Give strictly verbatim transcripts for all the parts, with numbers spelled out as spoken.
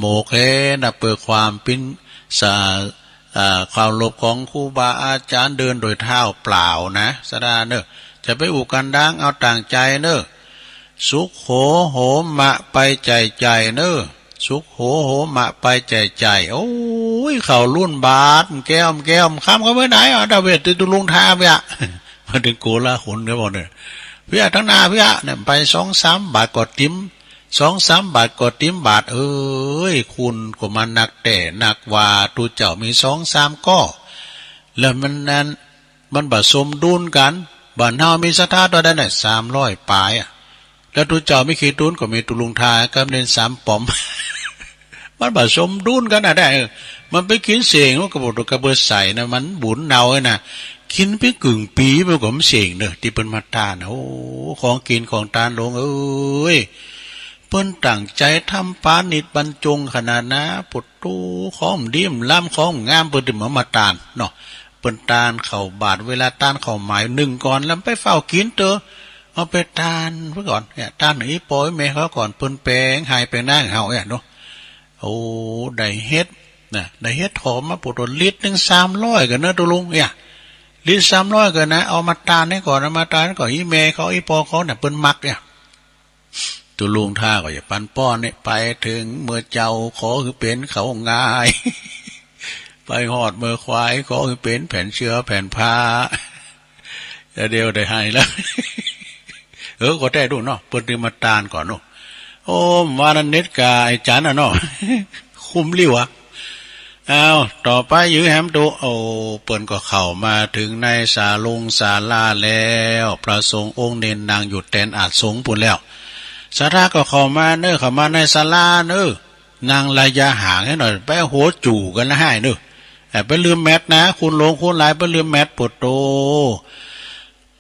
หมวกแหนะ เพื่อความปิ้นสา อ่า เคารพของครูบาอาจารย์ เดินโดยเท้าเปล่านะ สะดาเนอะ จะไปอู้กันดัง เอาตั้งใจเนอะ สุโขโหมะไปใจ่ใจ่เนอะ สุโขโหมะไปใจ่ใจ่ โอ้ย เข้ารุ่นบาท แก้ว แก้ว ค่ำก็ไม่ไหนอ่ะ ดาเวดติดตุลุงทาเวีย มาถึงโกลาหลเนี่ยบอกเนี่ย เวีย ทั้งหน้าเวีย เนี่ย ไปสองสามบาทก็ติม สองสามบาทก็ติมบาท เอ้ย คุณก็มานักแต่นักว่า ตุ๊เจ้ามีสองสามก้อ แล้วมันนั้น มันบ่สมดุลกัน บ้านเฮามีศรัทธาเท่าใดน่ะ สามร้อยปลายอะ แล้วตุ๊เจ้ามีขี้ตุ๊นก็มีตุลุงทากับเน้นสามป๋อม มันบ่สมดุลกันน่ะได้ เออ มันไปกินเส้ง มันก็บ่ถูกกระเบิดใส่นะ มันบุญเนาไอ้น่ะ กินไปกึ่งปีมันก็มันเส้งเนอะ ที่เปิ้นมาทานน่ะ โอ้ ของกินของทานหลวงเอ้ย เปิ้นตั้งใจทำปานิจบรรจงขนาดนะ ปุตตู ของดีมล้ำของงาม เปิ้นถึงมามาทานเนาะ เปิ้นทานข้าวบาตร เวลาทานข้าวหมายนึ่งก่อน แล้วไปเฝ้ากินเตอะ เอาไปทานไว้ก่อน เนี่ย ทานให้อีปออีแม่เขาก่อน เปิ้นแปลงให้แปลงหน้าให้เฮาเนี่ยเนาะ โอ้ ได้เห็ดนะ ได้เห็ดหอมมาปุตตู ลิตรหนึ่งสามร้อยกันเนอะตุลุง เนี่ย ลิตรสามร้อยกันนะ เอามาทานให้ก่อน เอามาทานให้ก่อน อีแม่เขา อีปอเขาเนี่ย เปิ้นมักเนี่ย ตุลุงทาก็จะปันป้อนนี่ ไปถึงเมื่อเจ้าขอคือเป็นเขาง่าย ไปฮอดเมื่อควายขอคือเป็นแผ่นเชื้อแผ่นผ้า แล้วเดียวได้ให้แล้ว เออ ก็ได้ดูเนาะ เปิ้นได้มาตานก่อนเนาะ โอ้ ว่านั้นเน็ตกาไอ้จันน่ะเนาะ คุ้มลิ้วอะ อ้าว ต่อไปยื้อแหมตุ โอ้ เปิ้นก็เข้ามาถึงในศาลงศาลาแล้ว พระสงฆ์องค์เน้นนั่งอยู่แตนอาสงฆ์ปู้นแล้ว ศรัทธาก็เข้ามาเน้อ เข้ามาในศาลาเน้อ นั่งระยะห่างให้หน่อย ไปหัวจู๋กันนะให้เน้อ เอ่อ ไปลืมแมสนะ คุณหลวงคุณหลาย ไปลืมแมส ปวดโต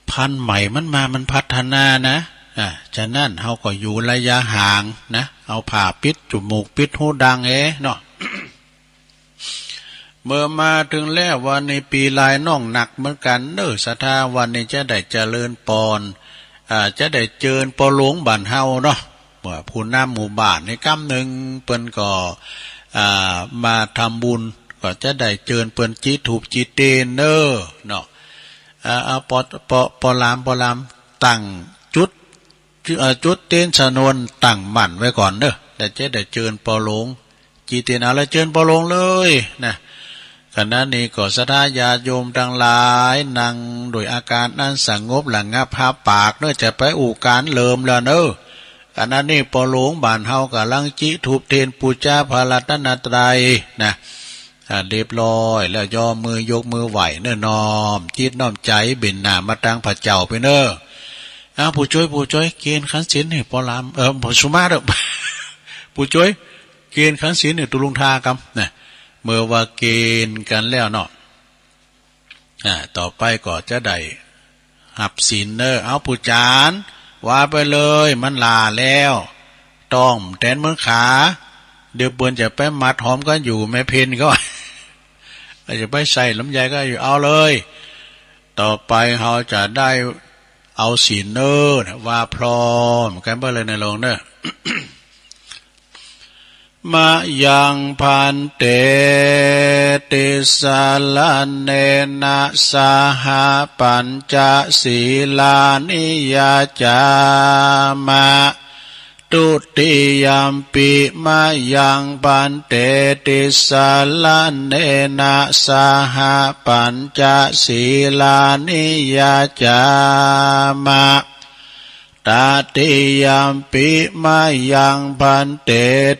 พันธุ์ใหม่มันมา มันพัฒนานะ อ่า ฉะนั้นเฮาก็อยู่ระยะห่างนะ เอาผ้าปิดจมูกปิดหูดังเอ้เนาะ เมื่อมาถึงแล้ว วันนี้ปีลายน้องหนักเหมือนกันเน้อ ศรัทธา วันนี้จะได้เจริญปอน อ่า จะได้เจิญปอหลวงบ้านเฮาเนาะ เมื่อผู้นำหมู่บ้านในกำหนึ่งเปิ้นก็ อ่า มาทำบุญ ก็จะได้เจิญเปิ้นจีถูปจีเตียนเน้อเนาะ อ่า เอาปอ ปอ ปอหลาม ปอหลาม ตั้งจุด จุด เอ่อ จุดเตียนชนวนตั้งมั่นไว้ก่อนเน้อ แล้วจะได้เจิญปอหลวง จีเตียน เอาละ เจิญปอหลวงเลยนะ ขณะนี้ก็ศรัทธาญาติโยมทั้งหลาย นั่งโดยอาการอันสงบระงับ หับปากเน้อ จะไปอู้การเริ่มแล้วเน้อ ขณะนี้ปอหลวงบ้านเฮากำลังจีถูปเตียนปูชาพระรัตนตรัยนะ อ่า เรียบร้อยแล้ว ย่อมือยกมือไหว้เน้อ น้อมจิตน้อมใจเบนหน้ามาตังพระเจ้าไปเน้อ อ้าว ผู้จ้วย ผู้จ้วย เกณฑ์ขันศีลนี่ปอหลาม เออ ปอสุมาเด้อ ผู้จ้วย เกณฑ์ขันศีลนี่ตุลุงทากำนะ เมื่อว่าเกณฑ์กันแล้วเนาะ อ่า ต่อไปก็จะได้หับศีลเน้อ เอาผู้จาน ว่าไปเลย มันหล้าแล้ว ต้องแตนเหมือนขา เดี๋ยวเปิ้นจะไปมัดหอมกันอยู่ แม่เพนก็ อาจจะไปใส่ลำไยก็อยู่ เอาเลย ต่อไปเฮาจะได้เอาศีลเน้อ ว่าพร้อมกันไปเลย ในหลวงเน้อ มะยังภันเต ติสสะระเณนะสะหะ ปัญจสีลานิยาจามะ ทุติยัมปิ มะยังภันเต ติสสะระเณนะสะหะ ปัญจสีลานิยาจามะ ตติยัมปิ มะยังภันเต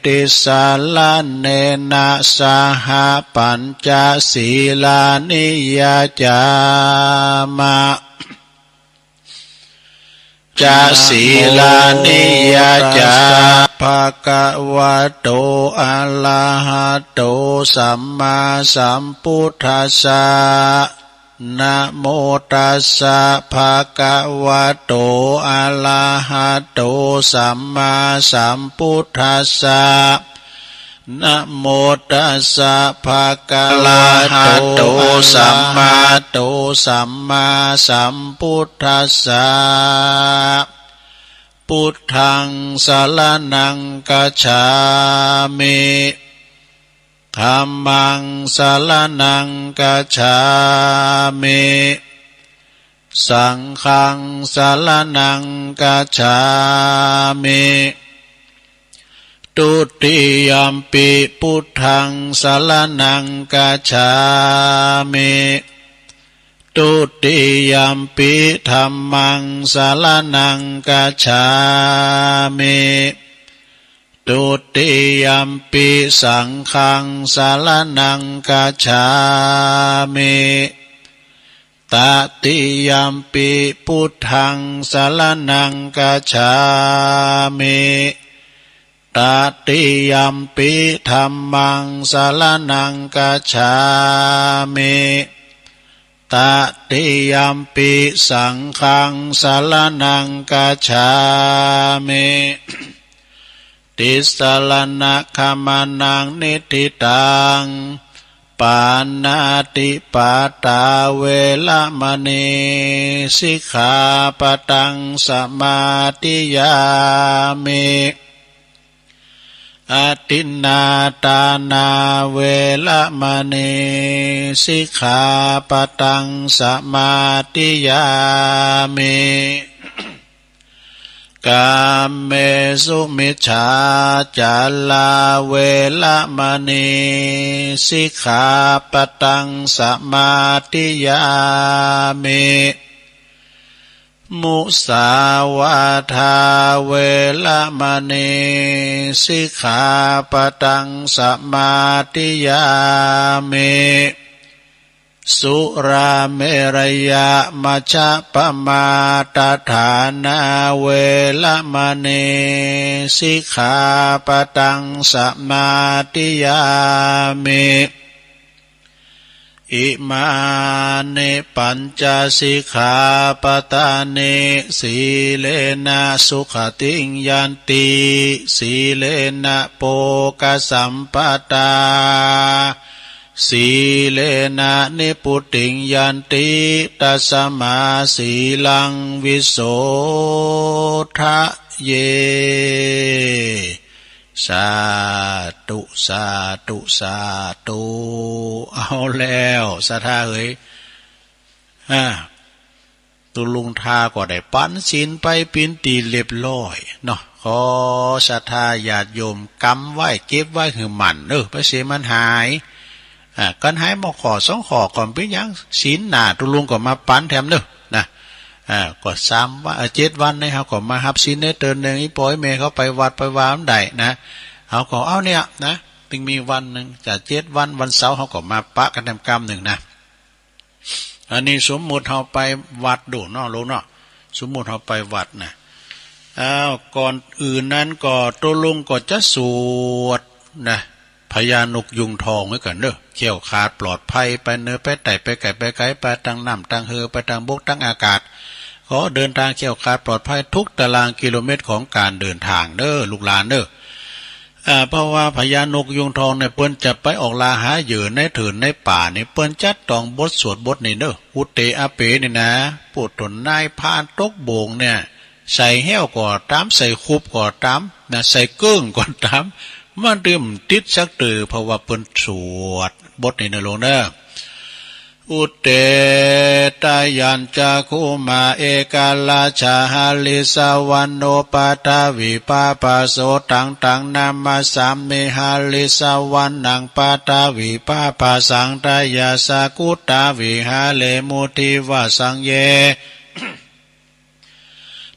ติสสะระเณนะสะหะ ปัญจสีลานิยาจามะ จะสีลานิยาจา ภะคะวะโต อะระหะโต สัมมาสัมพุทธัสสะ นะโมตัสสะ ภะคะวะโต อะระหะโต สัมมาสัมพุทธัสสะ นะโมตัสสะ ภะคะวะโต อะระหะโต สัมมา โต สัมมาสัมพุทธัสสะ ปุ Buddhaṃ saraṇaṃ gacchāmi. Dhammaṃ saraṇaṃ gacchāmi. Saṅghaṃ saraṇaṃ gacchāmi. Dutiyampi buddhaṃ saraṇaṃ gacchāmi. Dutiyampi dhammaṃ saraṇaṃ gacchāmi. Dutiyampi saṅghaṃ saraṇaṃ gacchāmi. Tatiyampi buddhaṃ saraṇaṃ gacchāmi. Tatiyampi dhammaṃ saraṇaṃ gacchāmi. Tatiyampi saṅghaṃ saraṇaṃ gacchāmi. Tisaraṇagamanaṃ niṭṭhitaṃ. Pāṇātipātā veramaṇī sikkhāpadaṃ samādiyāmi. Adinnādānā veramaṇī sikkhāpadaṃ samādiyāmi. Kāmesumicchācārā veramaṇī sikkhāpadaṃ samādiyāmi. Musāvādā veramaṇī sikkhāpadaṃ samādiyāmi. Surāmerayamajjapamādaṭṭhānā veramaṇī sikkhāpadaṃ samādiyāmi. Imāni pañca sikkhāpadāni. Sīlena sugatiṃ yanti, sīlena bhogasampadā, sīlena nibbutiṃ yanti, tasmā sīlaṃ visodhaye. สาธุ สาธุ สาธุ เอาแล้ว ศรัทธาเอ๋ย อ่า ตุ๊ลุงทาก็ได้ปันศีลไปเป๋นตี้เรียบร้อยเนาะ ขอศรัทธาญาติโยมกำไว้ เก็บไว้หื้อมั่นเนาะ ไปเสียมันหาย อ่า กันหายมาข้อสองข้อก็บ่เป๋นหยัง ศีลหน้าตุ๊ลุงก็มาปันแถมเนาะ นะ อ่า ก็สามวัน เอ่อ เจ็ดวันนี้เฮาก็มาฮับศีลในเติ่นหนึ่ง อีป้ออีแม่เขาไปวัดไปวาอันใดนะ เฮาก็เอาเนี่ยนะ ตึงมีวันหนึ่ง จะเจ็ดวัน วันเสาร์เฮาก็มาปะกันแถมกำหนึ่งนะ อันนี้สมมุติเฮาไปวัดดูเนาะลุงเนาะ สมมุติเฮาไปวัดนะ อ้าว ก่อนอื่นนั้นก็ตุ๊ลุงก็จะสวดนะ พญานกยูงทองไว้ก่อนเด้อ แคล้วคลาดปลอดภัย ไปเหนือไปใต้ ไปใกล้ไปไกล ไปตางน้ำตางเฮือ ไปตางบกตางอากาศ ขอเดินทางแคล้วคลาดปลอดภัยทุกตารางกิโลเมตรของการเดินทางเด้อ ลูกหลานเด้อ อ่า เพราะว่าพญานกยูงทองเนี่ย เปิ้นจะไปออกล่าหาเหยื่อในเถินในป่านี่ เปิ้นจะต้องบทสวดบทนี้เด้อ อุเตอะเปะนี่นะ ผู้ตนนายพรานตกโบ่งเนี่ย ใส่แห้วก็ตาม ใส่คุบก็ตามนะ ใส่เกิ้งก็ตาม มันเติมติดสักเตอ เพราะว่าเปิ้นสวดบทนี้นะลุงเด้อ Uttetayañcakkhumā ekarājā harissavaṇṇo paṭhavippabhāso taṃ taṃ namassāmi harissavaṇṇaṃ paṭhavippabhāsaṃ tayajja guttā viharemu divassaṃ ye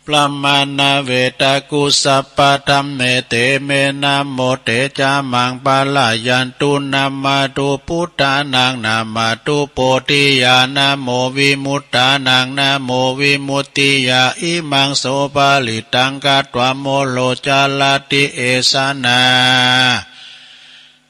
brahmā nāvetta gussappadhammete me namo te ca maṃ pālayantu. Namatthu buddhānaṃ namatthu bodhiyā namo vimuttānaṃ namo vimuttiyā. Imaṃ so parittaṃ katvā moro carati esanā.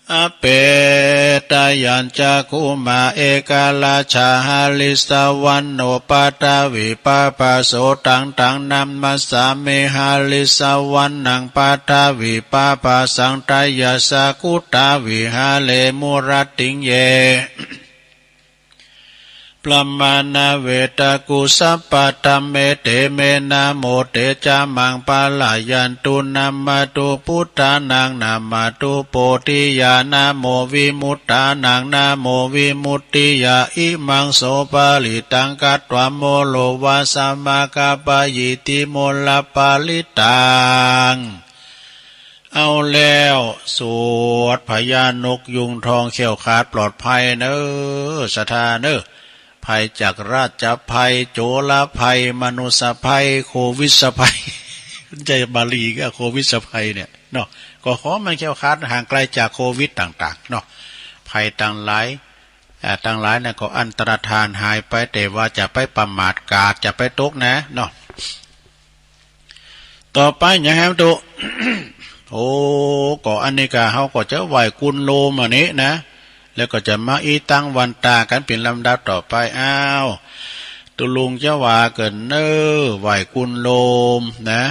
Apetayañcakkhumā ekarājā harissavaṇṇo paṭhavippabhāso taṃ taṃ namassāmi harissavaṇṇaṃ paṭhavippabhāsaṃ tayajja guttā viharemu rattiṃ ye. พรหมานาเวตากุสัพพะธัมเม เตเมนะโม เตจะมังปะละยันตุ นะมะตุพุทธานัง นะมะตุโพธิยา นะโมวิมุตตานัง นะโมวิมุตติยา อิมังโสปะริตตังคัตวา โมโลวาสะมะคะปะยิติ โมลปะริตตัง เอาแล้ว สวดพญานกยูงทองแคล้วคลาดปลอดภัยเนอ ศรัทธาเนอ ภัยจากราชภัย โจรภัย มนุษยภัย โควิดภัย ใช่บาลีก็โควิดภัยเนี่ยเนาะ ก็ขอมันแคล้วคลาดห่างไกลจากโควิดต่างๆเนาะ ภัยต่างหลาย อ่า ต่างหลายนั้นก็อันตรธานหายไป แต่ว่าจะไปประมาทกาด จะไปตกนะเนาะ ต่อไปหยังแหมตุ โอ้ ก็อันนี้ก็เฮาก็จะไหว้กุนโลมอันนี้นะ แล้วก็จะมาอีตังวันตากันเป็นลำดับต่อไป อ้าว ตุลุงจะว่าเกินเนอ ไหว้กุนโลมนะ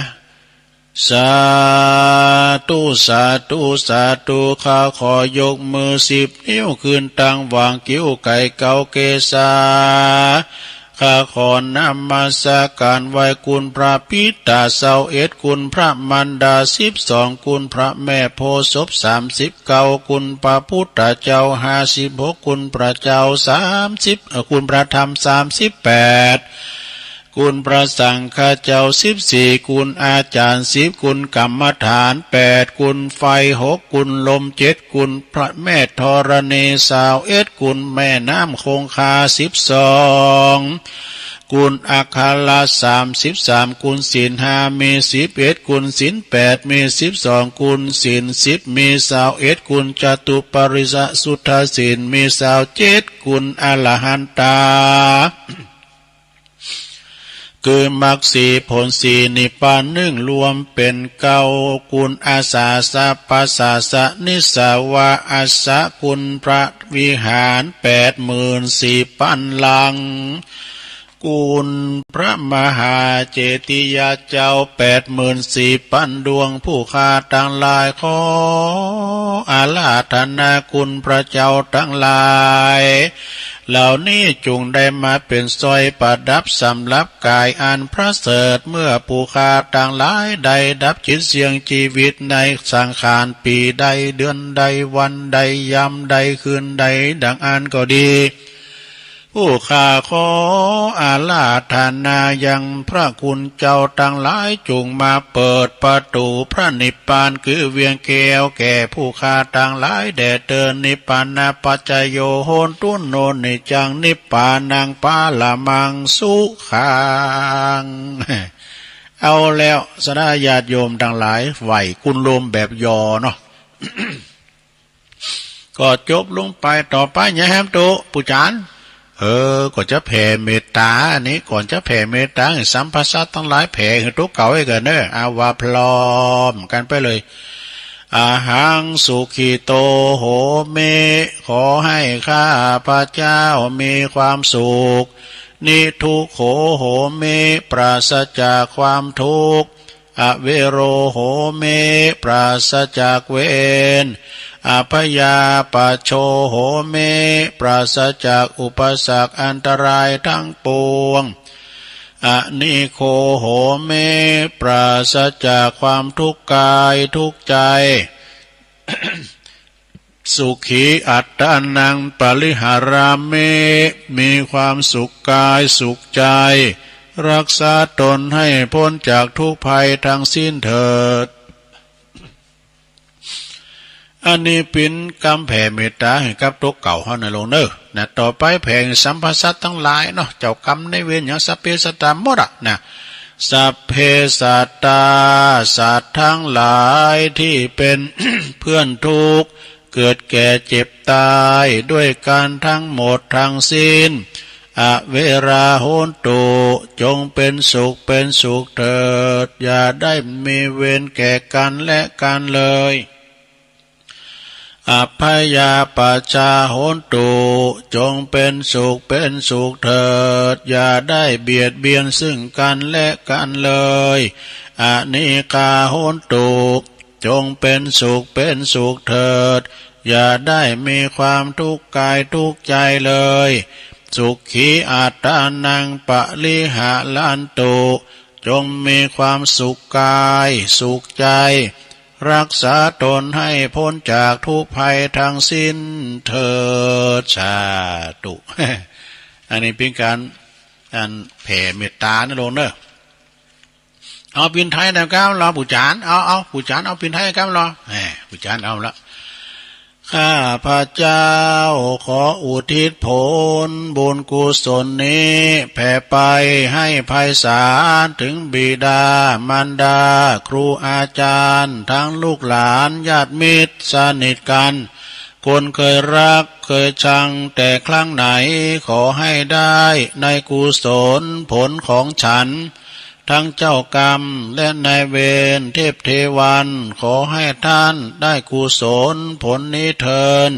สาธุ สาธุ สาธุ ข้าขอยกมือสิบนิ้วขึ้นตั้งหว่างคิ้วไก่เกาเกศา ข้าขอนมัสการไหว้คุณพระปิตาซาวเอ็ด คุณพระมารดาสิบสอง คุณพระแม่โพธิ์ศพสามสิบเก้า คุณพระพุทธเจ้าห้าสิบหก คุณพระเจ้าสามสิบ เอ่อ คุณพระธรรมสามสิบแปด คุณพระสังฆเจ้าสิบสี่ คุณอาจารย์สิบ คุณกรรมฐานแปด คุณไฟหก คุณลมเจ็ด คุณพระแม่ธรณีซาวเอ็ด คุณแม่น้ำคงคาสิบสอง คุณอัคระสามสิบสาม คุณศีลห้ามีสิบเอ็ด คุณศีลแปดมีสิบสอง คุณศีลสิบมีซาวเอ็ด คุณจตุปริสสุทธศีลมีซาวเจ็ด คุณอรหันตา คือมรรคสี่ผลสี่นิพพานหนึ่งรวมเป็นเก้า คุณอาสาสะปัสสาสะนิสสาวะอัสสะ คุณพระวิหารแปดหมื่นสี่พันหลัง คุณพระมหาเจติยาเจ้าแปดหมื่นสี่พันดวง ผู้ข้าทั้งหลายขออาราธนาคุณพระเจ้าทั้งหลาย เหล่านี้จงได้มาเป็นสร้อยประดับสำหรับกายอันประเสริฐ เมื่อผู้ข้าทั้งหลายได้ดับจิตเสี่ยงชีวิตในสังขารปีใดเดือนใดวันใดยามใดคืนใดดังอั้นก็ดี ผู้ข้าขออาราธนายังพระคุณเจ้าทั้งหลายจงมาเปิดประตูพระนิพพานคือเวียงแก้วแก่ผู้ข้าทั้งหลายแด่เถิด นิพพานะปัจจโย โหนตุ โน นิจจัง นิพพานัง ปะระมัง สุขัง เอาแล้ว ศรัทธาญาติโยมทั้งหลาย ไหว้กุนโลมแบบยอเนาะ ก็จบลงไป ต่อไปหยังแหมตุ ปู่จ๋ารย์ เออ ก็จะแผ่เมตตา อันนี้ก่อนจะแผ่เมตตา สัพพะสัตว์ทั้งหลายแผ่หื้อตัวเก่าไว้ก่อนเนอะ เอาว่าพร้อมกันไปเลย อะหัง สุขิโต โหมิ ขอให้ข้าพเจ้ามีความสุข นิทุกโข โหมิ ปราศจากความทุกข์ อเวโร โหมิ ปราศจากเวร อพยาปัชโช โหมิ ปราศจากอุปสรรคอันตรายทั้งปวง อนิโค โหมิ ปราศจากความทุกข์กายทุกข์ใจ สุขีอัตตานัง ปริหารามิ มีความสุขกายสุขใจ รักษาตนให้พ้นจากทุกข์ภัยทั้งสิ้นเถิด อันนี้เป๋นกำแผ่เมตตาหื้อกับตัวเก่าเฮานะลูกเนอะ นะ ต่อไปแผ่สัพพะสัตว์ทั้งหลายเนาะ เจ้ากรรมนายเวรหยังสัพเพสัตตาหมดอะนะ สัพเพสัตตา สัตว์ทั้งหลายที่เป็น เพื่อนทุกข์ เกิดแก่เจ็บตายด้วยกันทั้งหมดทั้งสิ้น อเวรา โหนตุ จงเป็นสุขเป็นสุขเถิด อย่าได้มีเวรแก่กันและกันเลย อพยาปัชชา โหนตุ จงเป็นสุขเป็นสุขเถิด อย่าได้เบียดเบียนซึ่งกันและกันเลย อนิฆา โหนตุ จงเป็นสุขเป็นสุขเถิด อย่าได้มีความทุกข์กายทุกข์ใจเลย สุขีอัตตานังปะริหารันตุ จงมีความสุขกายสุขใจ รักษาตนให้พ้นจากทุกข์ภัยทั้งสิ้นเถิด สาธุ อันนี้เป็นการ อันแผ่เมตตานะหลวงเนอะ เอาปิ่นไทยหน่อยครับรอปู่จาน เอา เอา ปู่จาน เอาปิ่นไทยครับรอ แหม ปู่จานเอาละ ข้าพเจ้าขออุทิศผลบุญกุศลนี้ แผ่ไปให้ไพศาลถึงบิดามารดา ครูอาจารย์ ทั้งลูกหลาน ญาติมิตร สนิทกัน คนเคยรักเคยชังแต่ครั้งไหน ขอให้ได้ในกุศลผลของฉัน ทั้งเจ้ากรรมและนายเวรเทพเทวัน ขอให้ท่านได้กุศลผลนี้เทอญ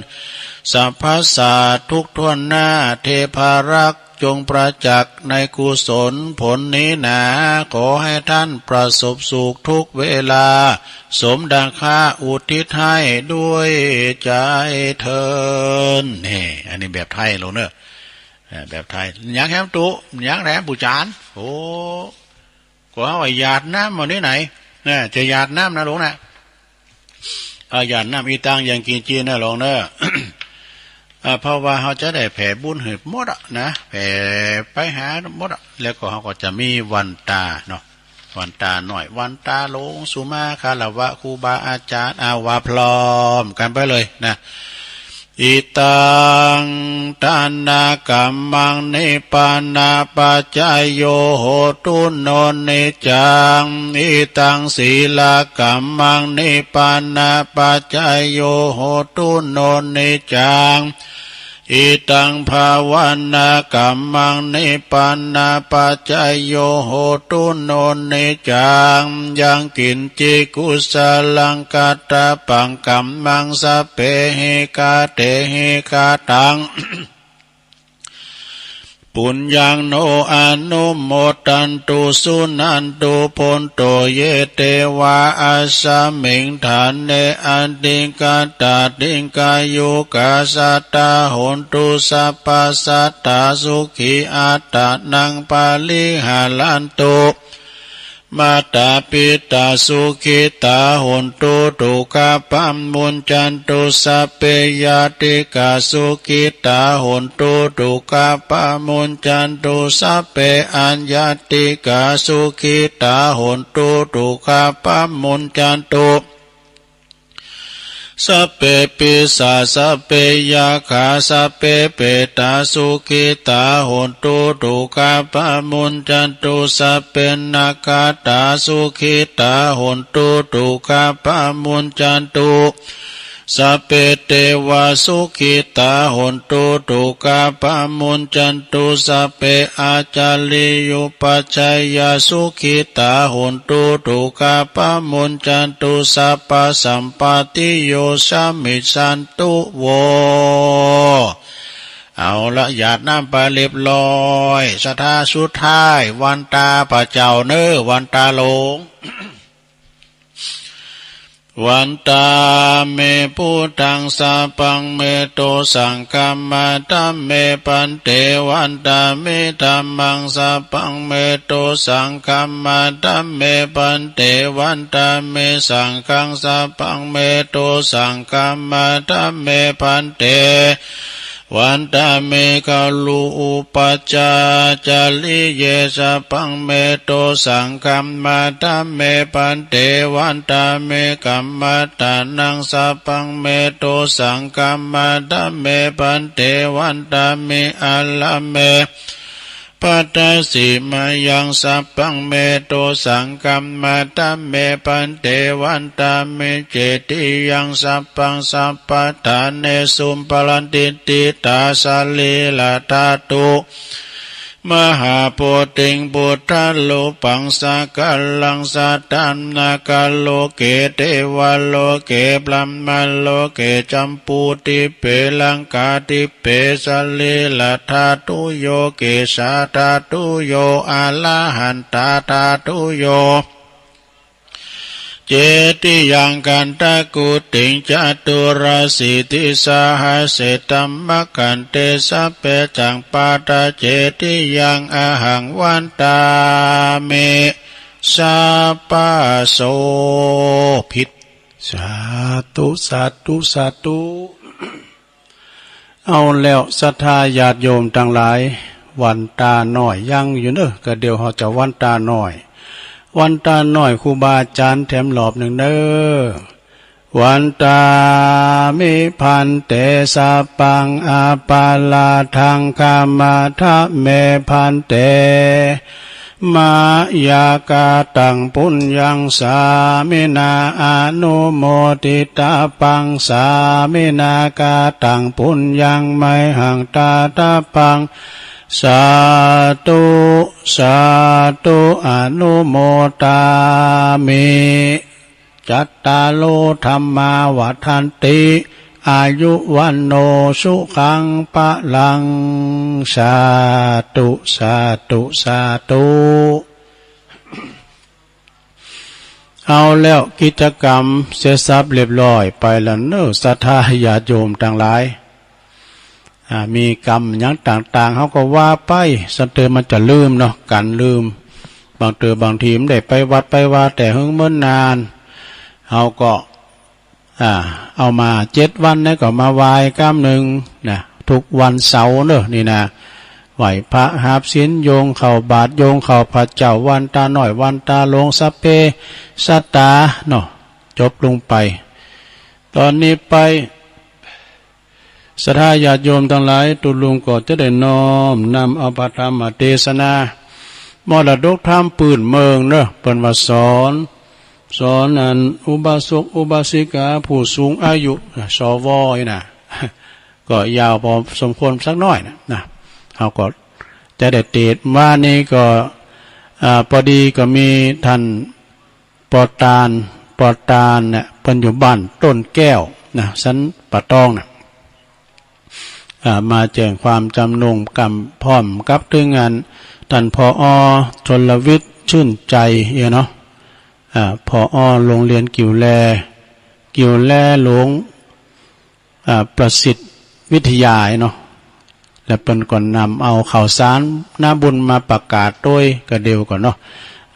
สรรพสัตว์ทุกทั่วหน้า เทพารักษ์ จงประจักษ์ในกุศลผลนี้หนา ขอให้ท่านประสบสุขทุกเวลา สมดังข้าอุทิศให้ด้วยใจเทอญ นี่ อันนี้แบบไทยหลวงเนอะ เอ่อ แบบไทย ยังแถมตุ ยังแถมปู่จาน โอ้ ก็เอาไว้หยาดน้ำมานี่ไหน เนี่ย จะหยาดน้ำนะหลวงนะ เอาหยาดน้ำอีตังยังกินจีนนะหลวงเนอะ อ่า เพราะว่าเขาจะได้แผ่บุญให้หมดอะนะ แผ่ไปหาหมดอะ แล้วก็เขาก็จะมีวันตาเนาะ วันตาน้อย วันตาหลวง สุมาคารวะครูบาอาจารย์ เอาว่าพร้อมกันไปเลยนะ อิตังทานะกัมมัง นิพพานะปัจจโย โหตุ โน นิจจัง อิตังสีลกัมมัง นิพพานะปัจจโย โหตุ โน นิจจัง อิตังภาวนากัมมัง นิพพานะปัจจโย โหตุ โน นิจจัง ยังกิญจิกุสลังกัตตปังกัมมัง สัพเพหิกาเตหิกาตัง ปุญญัง โน อนุโมทันตุ สุนันตุ ภุนโต เย เตวา อัสสมิง ฐาเน อธิกาตา ดิกายุกา สัตตา โหนตุ สัพพะ สัตตา สุขี อัตตานัง ปะริหารันตุ มาตาปิตา สุขิตา โหนตุ ทุกขะ ปะมุญจันตุ สัพเพ ญาติกา สุขิตา โหนตุ ทุกขะ ปะมุญจันตุ สัพเพ อัญญาติกา สุขิตา โหนตุ ทุกขะ ปะมุญจันตุ สัพเพ ปิศาจ สัพเพ ยักขา สัพเพ เปตา สุขิตา โหนตุ ทุกขะ ปะมุญจันตุ สัพเพ นักขัตตา สุขิตา โหนตุ ทุกขะ ปะมุญจันตุ สัพเพ เตวา สุขิตา โหนตุ ทุกขะ ปะมุญจันตุ สัพเพ อาจาริยุปัชฌายา สุขิตา โหนตุ ทุกขะ ปะมุญจันตุ สัพพะสัมปาติโย สะมิชชันตุ โว เอาละ หยาดน้ำไปเรียบร้อย ศรัทธาสุดท้าย วันตาพระเจ้าเนอ วันตาหลวง วันตาเม พุทธัง สัพพัง เม โต สังฆัมมา ธัมเม พันเต วันตาเม ธัมมัง สัพพัง เม โต สังฆัมมา ธัมเม พันเต วันตาเม สังฆัง สัพพัง เม โต สังฆัมมา ธัมเม พันเต วันตาเม คารุอุปัชฌาจาริเย สัพพัง เม โต สังฆัมมา ธัมเม พันเต วันตาเม กัมมัตตานัง สัพพัง เม โต สังฆัมมา ธัมเม พันเต วันตาเม อารัมเม ปัตตสิมายัง สัพพัง เม โต สังฆัมมา ธัมเม พันเต วันตาเม เจติยัง สัพพัง สัพพะทาเนสุ ปะระติตถิตา สะรีระธาตุ มหาโพธิง พุทธารูปัง สักการัง ศรัทธานาคาโลเก เทวาโลเก บรหมาโลเก จัมปูทิปเป ลังกาทิปเป สะรีระธาตุโย เกสาธาตุโย อะระหันตาธาตุโย ป เจติยังคันธกุฏิงจตุรสิทธิสหัสเสตัมมะคันเท สัพเพตังปัทธะเจติยังอหังวันตามิ สัพพะโส ผิด สาธุ สาธุ สาธุ เอาแล้วศรัทธาญาติโยมตังหลาย วันตาน้อยยังอยู่เนอะ ก็เดี๋ยวเฮาจะวันตาน้อย วันตาน้อยครูบาอาจารย์แถมรอบหนึ่งเนอะ วันตามิภันเต สัพพังอปาราธังขมาทะเมภันเต มะยะกะตังปุญญังสามินา อนุโมทิตาปัง สามินากะตังปุญญัง มะหังตาตาปัง สาธุ สาธุ อนุโมทามิ จัตตาโรธัมมาวัฑฒันติ อายุวัณโณสุขังพะลัง สาธุ สาธุ สาธุ เอาแล้วกิจกรรมเสร็จสับเรียบร้อยไปแล้วเนอะศรัทธาญาติโยมตังหลาย อ่า มีกรรมหยังต่างๆ เฮาก็ว่าไป สันเติมันจะลืมเนาะ กันลืม บางเติบางทีมันได้ไปวัดไปวาแต่เฮิงเมินนาน เฮาก็ อ่า เอามาเจ็ดวันนะก็มาไหว้กำหนึ่งนะ ทุกวันเสาร์เนอะนี่นะ ไหว้พระหาบศีล โยงเข้าบาตร โยงเข้าพระเจ้า วันตาน้อย วันตาหลวง สัพเพสัตตาเนาะ จบลงไป ตอนนี้ไป ศรัทธาญาติโยมตังหลาย ตุ๊ลุงก็จะได้น้อมนำเอาพระธรรมเทศนา มรดกธรรมปื้นเมืองเนอะ เปิ้นว่าสอน สอนอันอุบาสกอุบาสิกาผู้สูงอายุ สว นี่นะ ก็ยาวพอสมควรสักหน่อยนะ นะ เฮาก็จะได้เตสน์ ว่านี่ก็ อ่า พอดีก็มีท่าน ปอตาน ปอตานเนี่ย เปิ้นอยู่บ้านต้นแก้วนะ สันป่าตองนะ อ่า มาแจ้งความจำนงกำพร้อมกับถึงอัน ท่าน ผอ. ชลวิทย์ ชื่นใจ เนาะ อ่า ผอ. โรงเรียนกิ่วแล กิ่วแลหลวง อ่า ประสิทธิ์วิทยาเนาะ และเปิ้นก็นำเอาข่าวสารนาบุญมาประกาศโดยกระเดียวก่อนเนาะ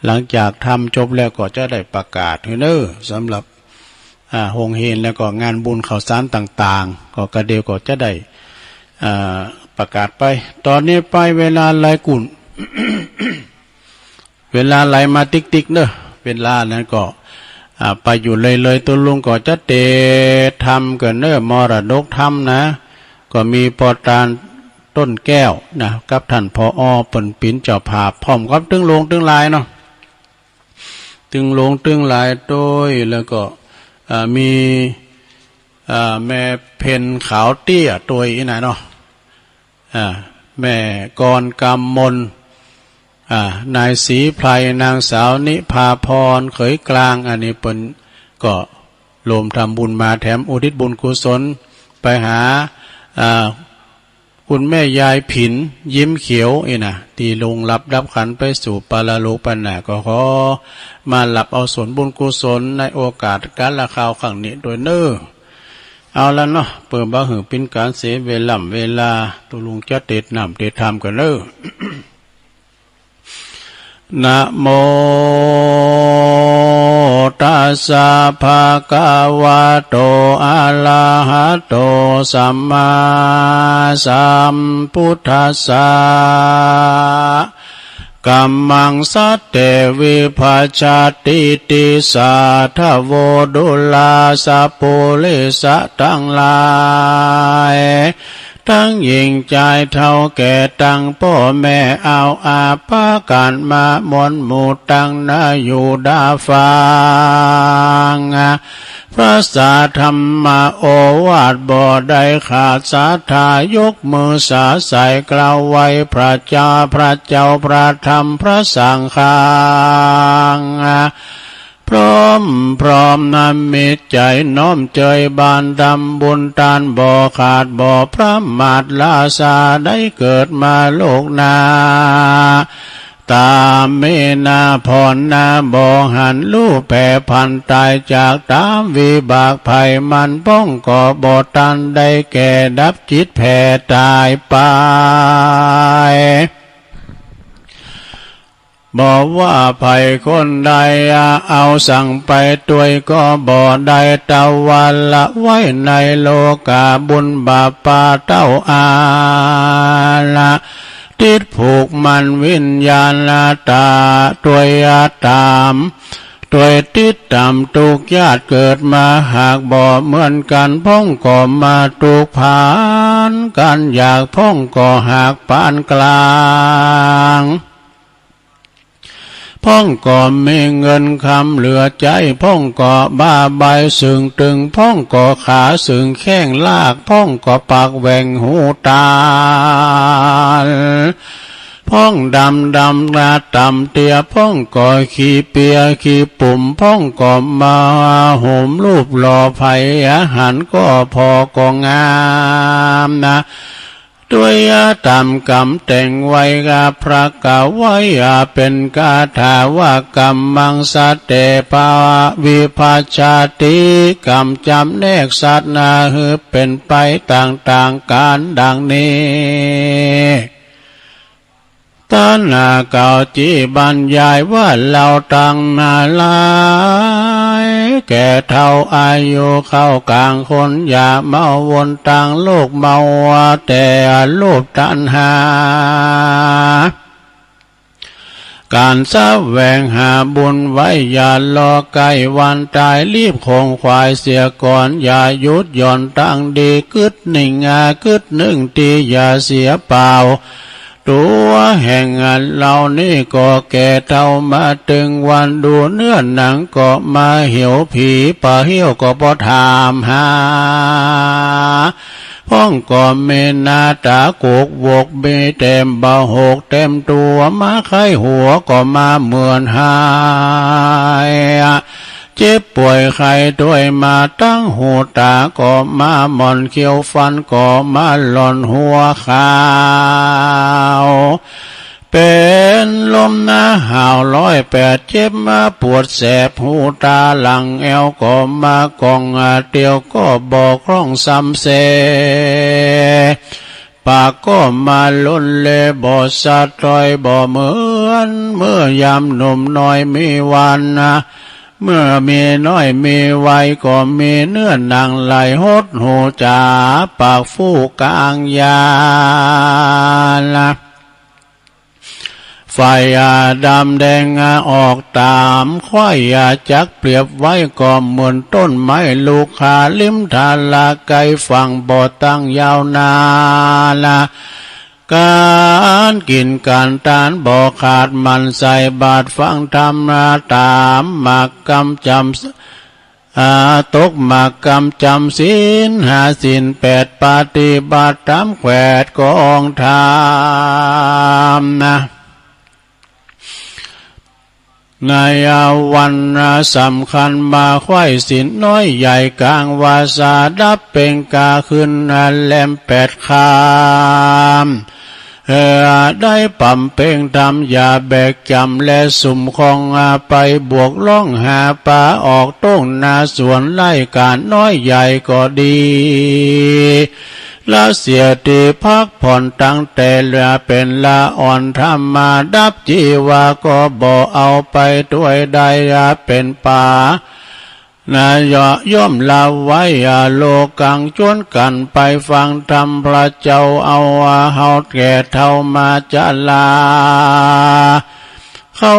หลังจากทำจบแล้วก็จะได้ประกาศหื้อเน้อ สำหรับ อ่า โฮงเฮียนแล้วก็งานบุญข่าวสารต่างๆ ก็กระเดียวก็จะได้ อ่า ประกาศไป ตอนนี้ไปเวลาไหลกุ่น เวลาไหลมาติ๊กๆ เนอะ เวลานั้นก็ อ่า ไปอยู่เลยๆ ตุ๊ลุงก็จะเตสน์ธรรมเกินเนอะ มรดกธรรมนะ ก็มีปอตานต้นแก้วนะ กับท่าน ผอ. เปิ้นปิ๋นเจ้าภาพ พร้อมกับตึงหลวงตึงหลายเนาะ ตึงหลวงตึงหลายโดย แล้วก็ อ่า มี อ่า แม่เพ็ญขาวเตี้ยโดย อี้นะเนาะ อ่า แม่กรกำมล อ่า นายศรีไพร นางสาวนิพาพร เขยกลาง อันนี้เปิ้นก็รวมทำบุญมาแถมอุทิศบุญกุศลไปหา อ่า คุณแม่ยายผิน ยิ้มเขียว อี้นะ ตี้ล่วงลับดับขันธ์ไปสู่ปรโลกไปนะ ก็ขอมารับเอาส่วนบุญกุศลในโอกาสกาละคราวครั้งนี้โดยเน้อ เอาละเนาะ เปื้อบ่หื้อปิ๋นก๋านเสียเวล่ำเวลา ตุ๊ลุงจะเตสน์น้ำเตสน์ธรรมเกินเน้อ นะโม ตัสสะ ภะคะวะโต อะระหะโต สัมมาสัมพุทธัสสะ กัมมัง สัตเต วิภัชชะติ ติสสะ ทะโว ดูราสะ ปุริสะตังหลาย ตังหญิงจายเฒ่าแก่ตังป้อแม่ เอาอาภากั๋นมามวลหมู่ตังนาอยู่ดาฟัง พระสัทธรรมโอวาทบ่ได้ขาดศรัทธา ยกมือสาสายกล่าวไหว้พระเจ้า พระเจ้า พระธรรม พระสังฆัง พร้อมพร้อมนะ มีใจ๋น้อมเจยบานทำบุญตานบ่ขาดบ่ประมาท ลาซาได้เกิดมาโลกหน้า ตามมีนาผ่อนนาบ่หันลูกแผ่พันตายจากตามวิบากภัยมันพ่องก็บ่ทันได้แก่ดับจิตแผ่ตายไป บ่ว่าไผคนใดเอาสั่งไปตวยก็บ่ได้ ตะวันละไว้ในโลกาบุญบาปปาเต้าอาละ ติดผูกมันวิญญาณตาตวยตามตวยติดตามทุกชาติเกิดมาหากบ่เหมือนกันพ่องก็มาทุกข์ผันกันอยากพ่องก็หากปานกลาง พ่องก็มีเงินคำเหลือใจ๊ พ่องก็บ้าใบซึ่งตึง พ่องก็ขาซึ่งแข้งลาก พ่องก็ปากแหว่งหูตาล พ่องดำดำหน้าต่ำเตี้ย พ่องก็ขี้เปียขี้ปุ่ม พ่องก็มาโหมรูปหล่อไผอาหารก็พอก็งามนะ ด้วยตามกำแต่งไว้กับพระกาไว้เป็นคาถาว่า กัมมังสะเตภะวิภัชชาติ กำจำแนกสัตว์นาหือเป็นไปต่างๆ กันดังนี้ ตาหน้าเก่าจีบรรยายว่า เราตังหลายแก่เฒ่าอายุเข้ากลางคน อย่าเมาวนตางโลก เมาแต่รูปตัณหา การแสวงหาบุญไว้ อย่ารอใกล้วันตาย รีบขงขวายเสียก่อน อย่าหยุดหย่อนตางดี กึ๊ดนิ่ง อ่ากึ๊ดนึ่งตี้ อย่าเสียเปล่า ตัวแห่งอันเรานี้ก็แก่เฒ่ามาตึงวัน ดูเนื้อหนังก็มาเหี่ยว ผีปะเหี่ยวก็บ่ถามหา พ่องก็มีหน้าตาโกกวก มีแต้มบ่หกเต็มตัว มาไข้หัวก็มาเหมือนหาย เจ็บป่วยไข้ด้วยมาตั้งหูตาก็มาหม่อน เขี้ยวฟันก็มาหล่อน หัวขาว เป็นลมหนาวร้อยแปด เจ็บมาปวดแสบหูตา หลังแอวก็มากอง เตียวก็บ่คล่องสำเส ปากก็มาล้นเล บ่สะตรอย บ่เหมือนเมื่อยามหนุ่มน้อยมีวันนะ เมื่อมีน้อยมีวัย ก็มีเนื้อหนังไหลหดหูจ๋า ปากฟูกลางยานะ ฝ่ายดำแดงออกตามควาย จักเปรียบไว้ก็เหมือนต้นไม้ ลูกขาลิมทาราไกลฝั่ง บ่ตั้งยาวนานนะ การกินการทานบ่ขาด หมั่นใส่บาตรฟังธรรม ตามหมากกำจำ อ่า ตกหมากกำจำศีลห้าศีลแปด ปฏิบัติตามแขวดกองธรรมนะ ในวันสำคัญมาไขว้ศีลน้อยใหญ่กลางวาสา ดับเปล่งกาขึ้นแหลมแปดคำ เอ่อ ได้ปำเพ็งธรรมอย่าแบกจำและสุมของไป บวกล่องหาปลาออกต้งนาสวนไร่ การน้อยใหญ่ก็ดี ละเสียที่พักผ่อนตั้งแต่เหลือเป็นละอ่อนธรรมา ดับจีวาก็บ่เอาไปด้วย ได้เป็นปา นะ ย่อ ย่อมละไว้ อย่าโลกัง ชวนกันไปฟังธรรมพระเจ้า เอาเฮาแก่เฒ่ามาจะลา เข้า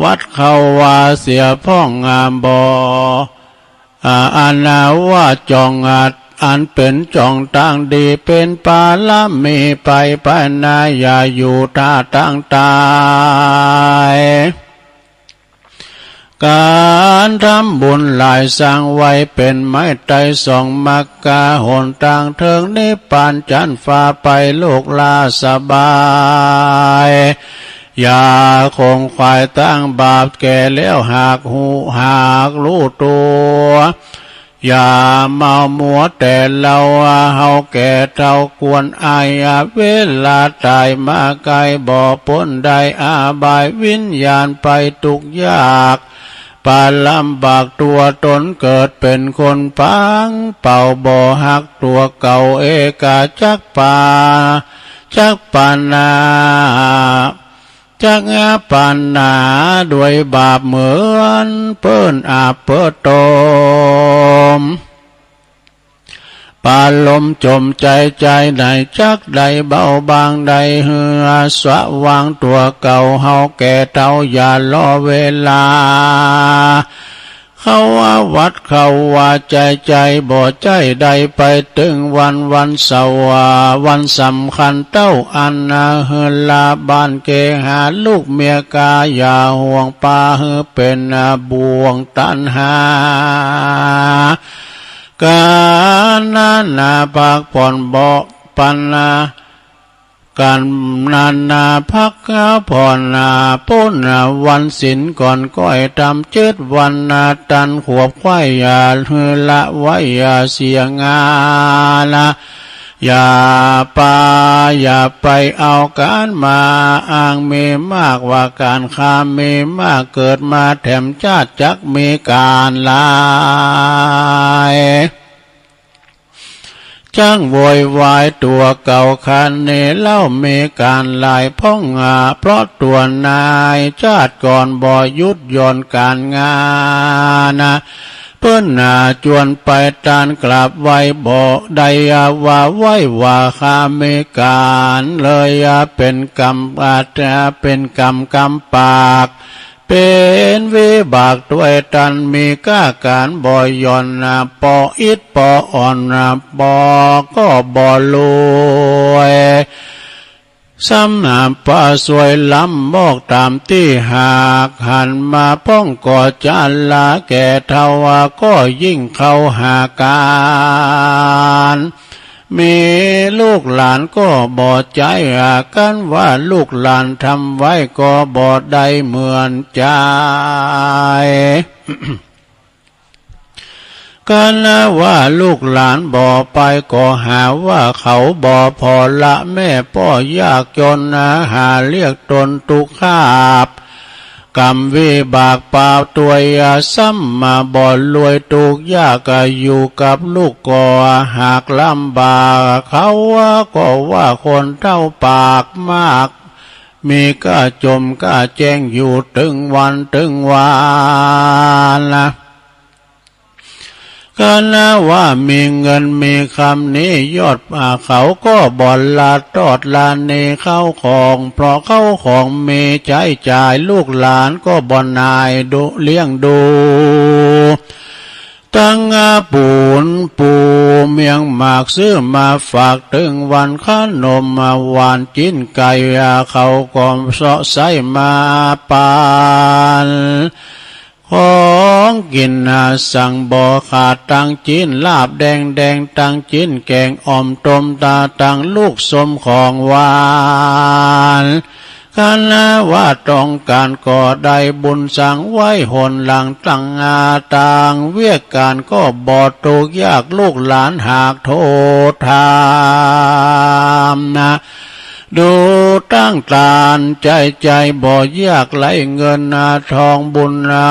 วัดเข้าวาเสียพ่อง อ่า บ่ อ่า อันว่าจองอัด อันเป็นจองตางดี เป็นปารมีไป ไปนา อย่าอยู่ท่าตางตาย การทำบุญหลายสร้างไว้ เป็นไม้ไต่ส่องมรรคาหนตางเถิงนิพพานจันฟ้าไปโลกลาสบาย อย่าคงขวายตั้งบาปแก่แล้วหากฮู้หากรู้ตัว เ อย่ามามัวแต่เราเฮาแก่เฒ่าควรอาย เวลาตายมาไกลบ่พ้นได้อบาย วิญญาณไปทุกข์ยาก ปาลำบากตัวตนเกิดเป็นคนพังเป่าบ่ฮักตัวเก่า เอกาจักปา จักปานา จักปานาด้วยบาปเหมือนเปิ้นอาเปิดตม ปาลมจมใจ ใจไหนจักได้เบาบางได้เหือ สว่างตัวเก่าเฮาแก่เฒ่าอย่ารอเวลา เขาว่าวัดเขาว่าใจใจบ่ใจได้ไปถึงวันวันเสาร์วันสำคัญเต้าอันนาเฮือลาบ้านเกหาลูกเมียกาอย่าห่วงปาเฮือเป็นบ่วงตันหา การนานาพักผ่อนเบาะปันนา การนานาพักผ่อนนาปุ้นนาวันศีลก่อนก้อยตำเจ็ดวันนาตันขวบไขว้อย่าหือละไว้อย่าเสียงานา อย่าปาอย่าไปเอาการมาอ้างมีมากว่าการคามีมากเกิดมาแถมชาติจักมีการหลาย จั้งโวยวายตัวเก่าคันนี้เล่ามีการหลายพ่องอาเพราะตัวนายชาติก่อนบ่หยุดหย่อนการงานนะ เปิ้นหนาจวนไปตานกราบไหว้บ่ได้ว่าไหว้ว่าข้ามีการเลยเป็นกรรมอาจเป็นกรรมกรรมปาก เป็นวิบากตัวยตันมีก้าการบ่หย่อนนะปออิดปออ่อนนะปอก็บ่รวย ซ้ำหาปาสวยล้ำมอกตามตี้หากหันมาพ่องก่อจาลาแก่เฒ่าก็ยิ่งเข้าหากาน มีลูกหลานก็บ่ใจ้อากันว่าลูกหลานทำไว้ก็บ่ได้เหมือนใจ้ กันว่าลูกหลานบ่ไปก็หาว่าเขาบ่พอละแม่ป้อยากจนหาเรียกตนตุกขาบ กรรมวิบากปาตัวยซ้ำมาบ่รวยทุกข์ยากอยู่กับลูกก็หากลำบาก เขาก็ว่าคนเฒ่าปากมาก มีก้าจมก้าแจ้งอยู่ตึงวันตึงวันนะ กันว่ามีเงินมีคำนี้ยอดเขาก็บ่ละตอดละเนเข้าของ เพราะเข้าของมีใช้จ่ายลูกหลานก็บ่นายดูเลี้ยงดู ตั้งปูนปูเมียงหมากซื้อมาฝากตึงวันขนมหวานจิ้นไก่เขาก็เสาะใส่มาปาน ของกินสั่งบ่ขาดตังจีนลาบแดงแดงตังจีนแกงอ่อมต้มตาตังลูกสมของหวาน กันว่าต้องการก็ได้บุญสั่งไว้หนหลังตังอาตังเวียกการก็บ่ทุกข์ยากลูกหลานหากโทษทามนะ ดูตั้งตานใจใจบ่ยากไหลเงินนาทองบุญนา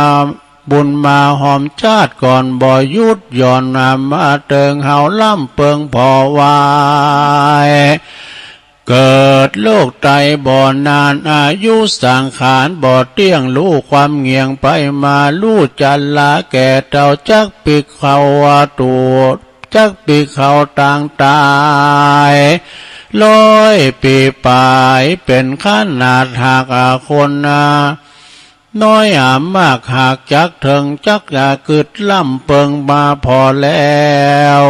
บุญมาหอมชาติก่อนบ่หยุดหย่อนนามาเติงเฮาล่ำเปิงพอไหว เกิดโรคไตบ่นานอายุสังขารบ่เตี้ยงรู้ความเงี่ยงไปมารู้จันลาแก่เฒ่าจักปีเขาตัว จักปีเขาต่างตาย ร้อยปีปลายเป็นขนาดหากคนน้อยอามากหากจักเถิงจักอย่ากึดล่ำเปิงมาพอแล้ว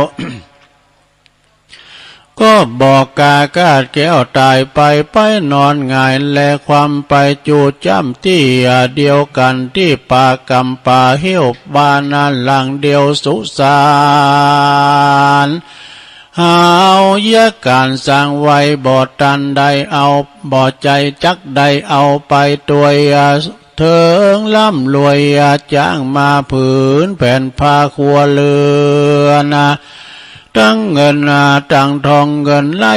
ก็บอกกากาดแก้วตายไปไปนอนหงายแลความไปจูจ้ำตี้เดียวกันตี้ป่ากำป่าเหี่ยวบ้านหลังเดียวสุสาน หาวยะการสร้างไว้บ่ตันได้เอาบ่ใจจักได้เอาไปตัวย เถิงร่ำรวย อาจ้างมาผืนแผ่นผ้าครัวเรือน ตังเงินตังทอง เงินไล่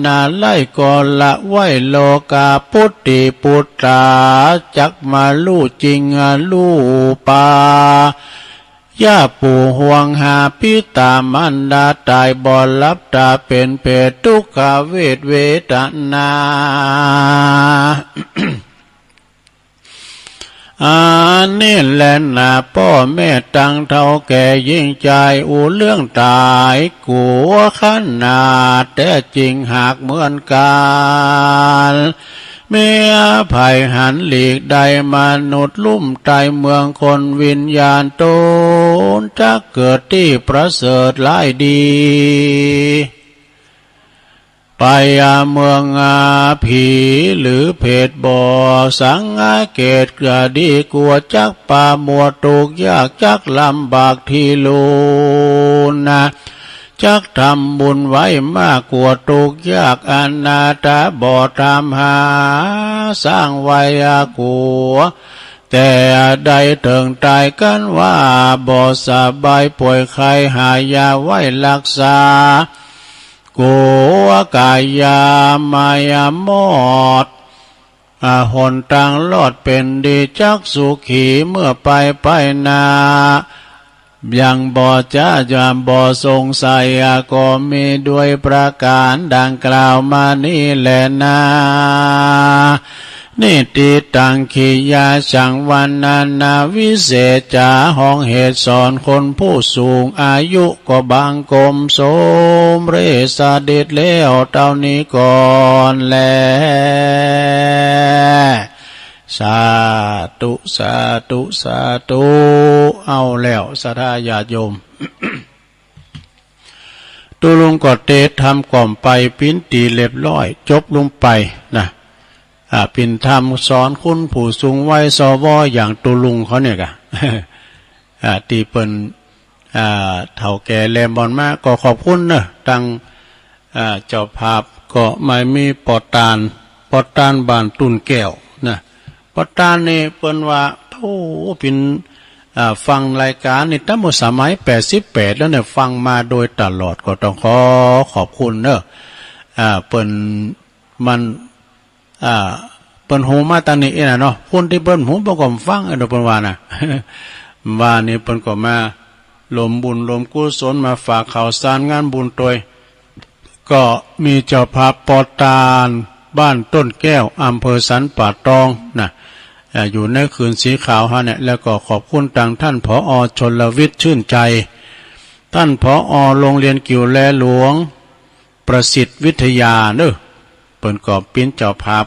นาไล่ก็ละไว้ โลกาปุตติปุตตา จักมาลู่จริงลู่ปา ย่าปู่ห่วงหา ปิตามารดาตายบ่หลับตา เป็นเปรตทุกขเวทเวทนา อันนี้แหละนา ป้อแม่ตังเฒ่าแก่ยิ่งจาย อู้เรื่องตายกั๋วขนาด แต๊จริงหากเหมือนกั๋น เมื่อใผหันหลีกได้ มนุษย์ลุ่มตายเมืองคน วิญญาณต๋นจักเกิดตี้ประเสริฐหลายดี ไปเมืองผีหรือเปรตบ่สังเกต ก็ดีกั๋วจักปามัวทุกข์ยาก จักลำบากที่ลูนนา จักทำบุญไว้มากกั๋วทุกข์ยาก อนาถาบ่ทำหา สร้างไว้กั๋ว แต่ได้เถิงตายกั๋นว่า บ่สบายป่วยไข้ หายาไว้รักษา กั๋วก๋ายามายามอด อา หนตางรอดเป็นดี จักสุขีเมื่อไปไปนา ยังบ่จ๊ะ ยังบ่สงสัย อา ก็มีด้วยประการดังกล่าวมานี้แลนา นิติตัง กิริยาสังวรรณนา วิเศษจ๋า ห้องเหตุสอนคนผู้สูงอายุ ก็บังคมสมเร็จเสด็จแล้วเต้านี้ก่อนแล สาธุ สาธุ สาธุ เอาแล้ว ศรัทธาญาติโยม ตุ๊ลุงก็เตรียมทำก่อมไป ปิ๊นตี๋เรียบร้อย จบลงไปนะ อ่า ปิ๊นทำสอนคนผู้สูงวัย สว อย่างตุ๊ลุงเขาเนี่ยกะ อ่า ตี้เปิ้น อ่า เฒ่าแก่แลมอนมา ก็ขอบคุณเนอะ ตัง อ่า เจ้าภาพก็มามีป้อตาน ป้อตานบ้านต้นแก้วนะ ป้อตานนี่เปิ้นว่า โอ้ ปิ๊น อ่า ฟังรายการนี่ตั้งแต่สมัยแปดสิบแปดแล้วเนี่ย ฟังมาโดยตลอด ก็ต้องขอขอบคุณเนอะ อ่า เปิ้น มัน อ่า เปิ้นฮู้มาตังนี้เองนะเนาะ คนตี้เปิ้นฮู้เปิ้นก็ฟังเออ เปิ้นว่านะ ว่านี่เปิ้นก็มา รวมบุญรวมกุศล มาฝากข่าวสารงานบุญตวย ก็มีเจ้าภาพป้อตานบ้านต้นแก้ว อำเภอสันป่าตองนะ อ่า อยู่ในคืนสีขาวฮะเนี่ย แล้วก็ขอบคุณตังท่าน ผอ. ชลวิทย์ ชื่นใจ ท่าน ผอ. โรงเรียนกิ่วแลหลวง ประสิทธิ์วิทยาเนอะ เปิ้นก็ปิ๊นเจ้าภาพ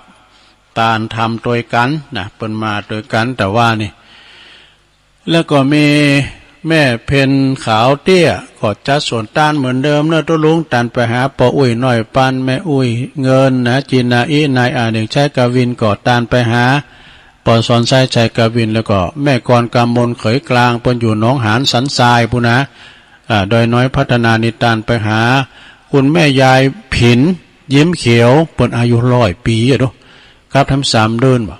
ตานทำตวยกั๋นนะ เปิ้นมาตวยกั๋น แต่ว่านี่ แล้วก็มีแม่เพ็ญขาวเตี้ย ก็จัดส่วนตานเหมือนเดิมเนอะ ตุ๊ลุง ตานไปหาป้ออุ๊ยน้อยปัน แม่อุ๊ยเงินนะ จีนาอี้ นายอเนกชัยกวิน ก็ตานไปหาป้อสอนชัยชัยกวิน แล้วก็แม่กรกำมลเขยกลาง เปิ้นอยู่หนองหานสันทรายปู้นนะ อ่า ดอยน้อยพัฒนานี่ตานไปหาคุณแม่ยายผินยิ้มเขียว เปิ้นอายุร้อยปี๋อะเนาะ ครับ ทำสามเดือนบ่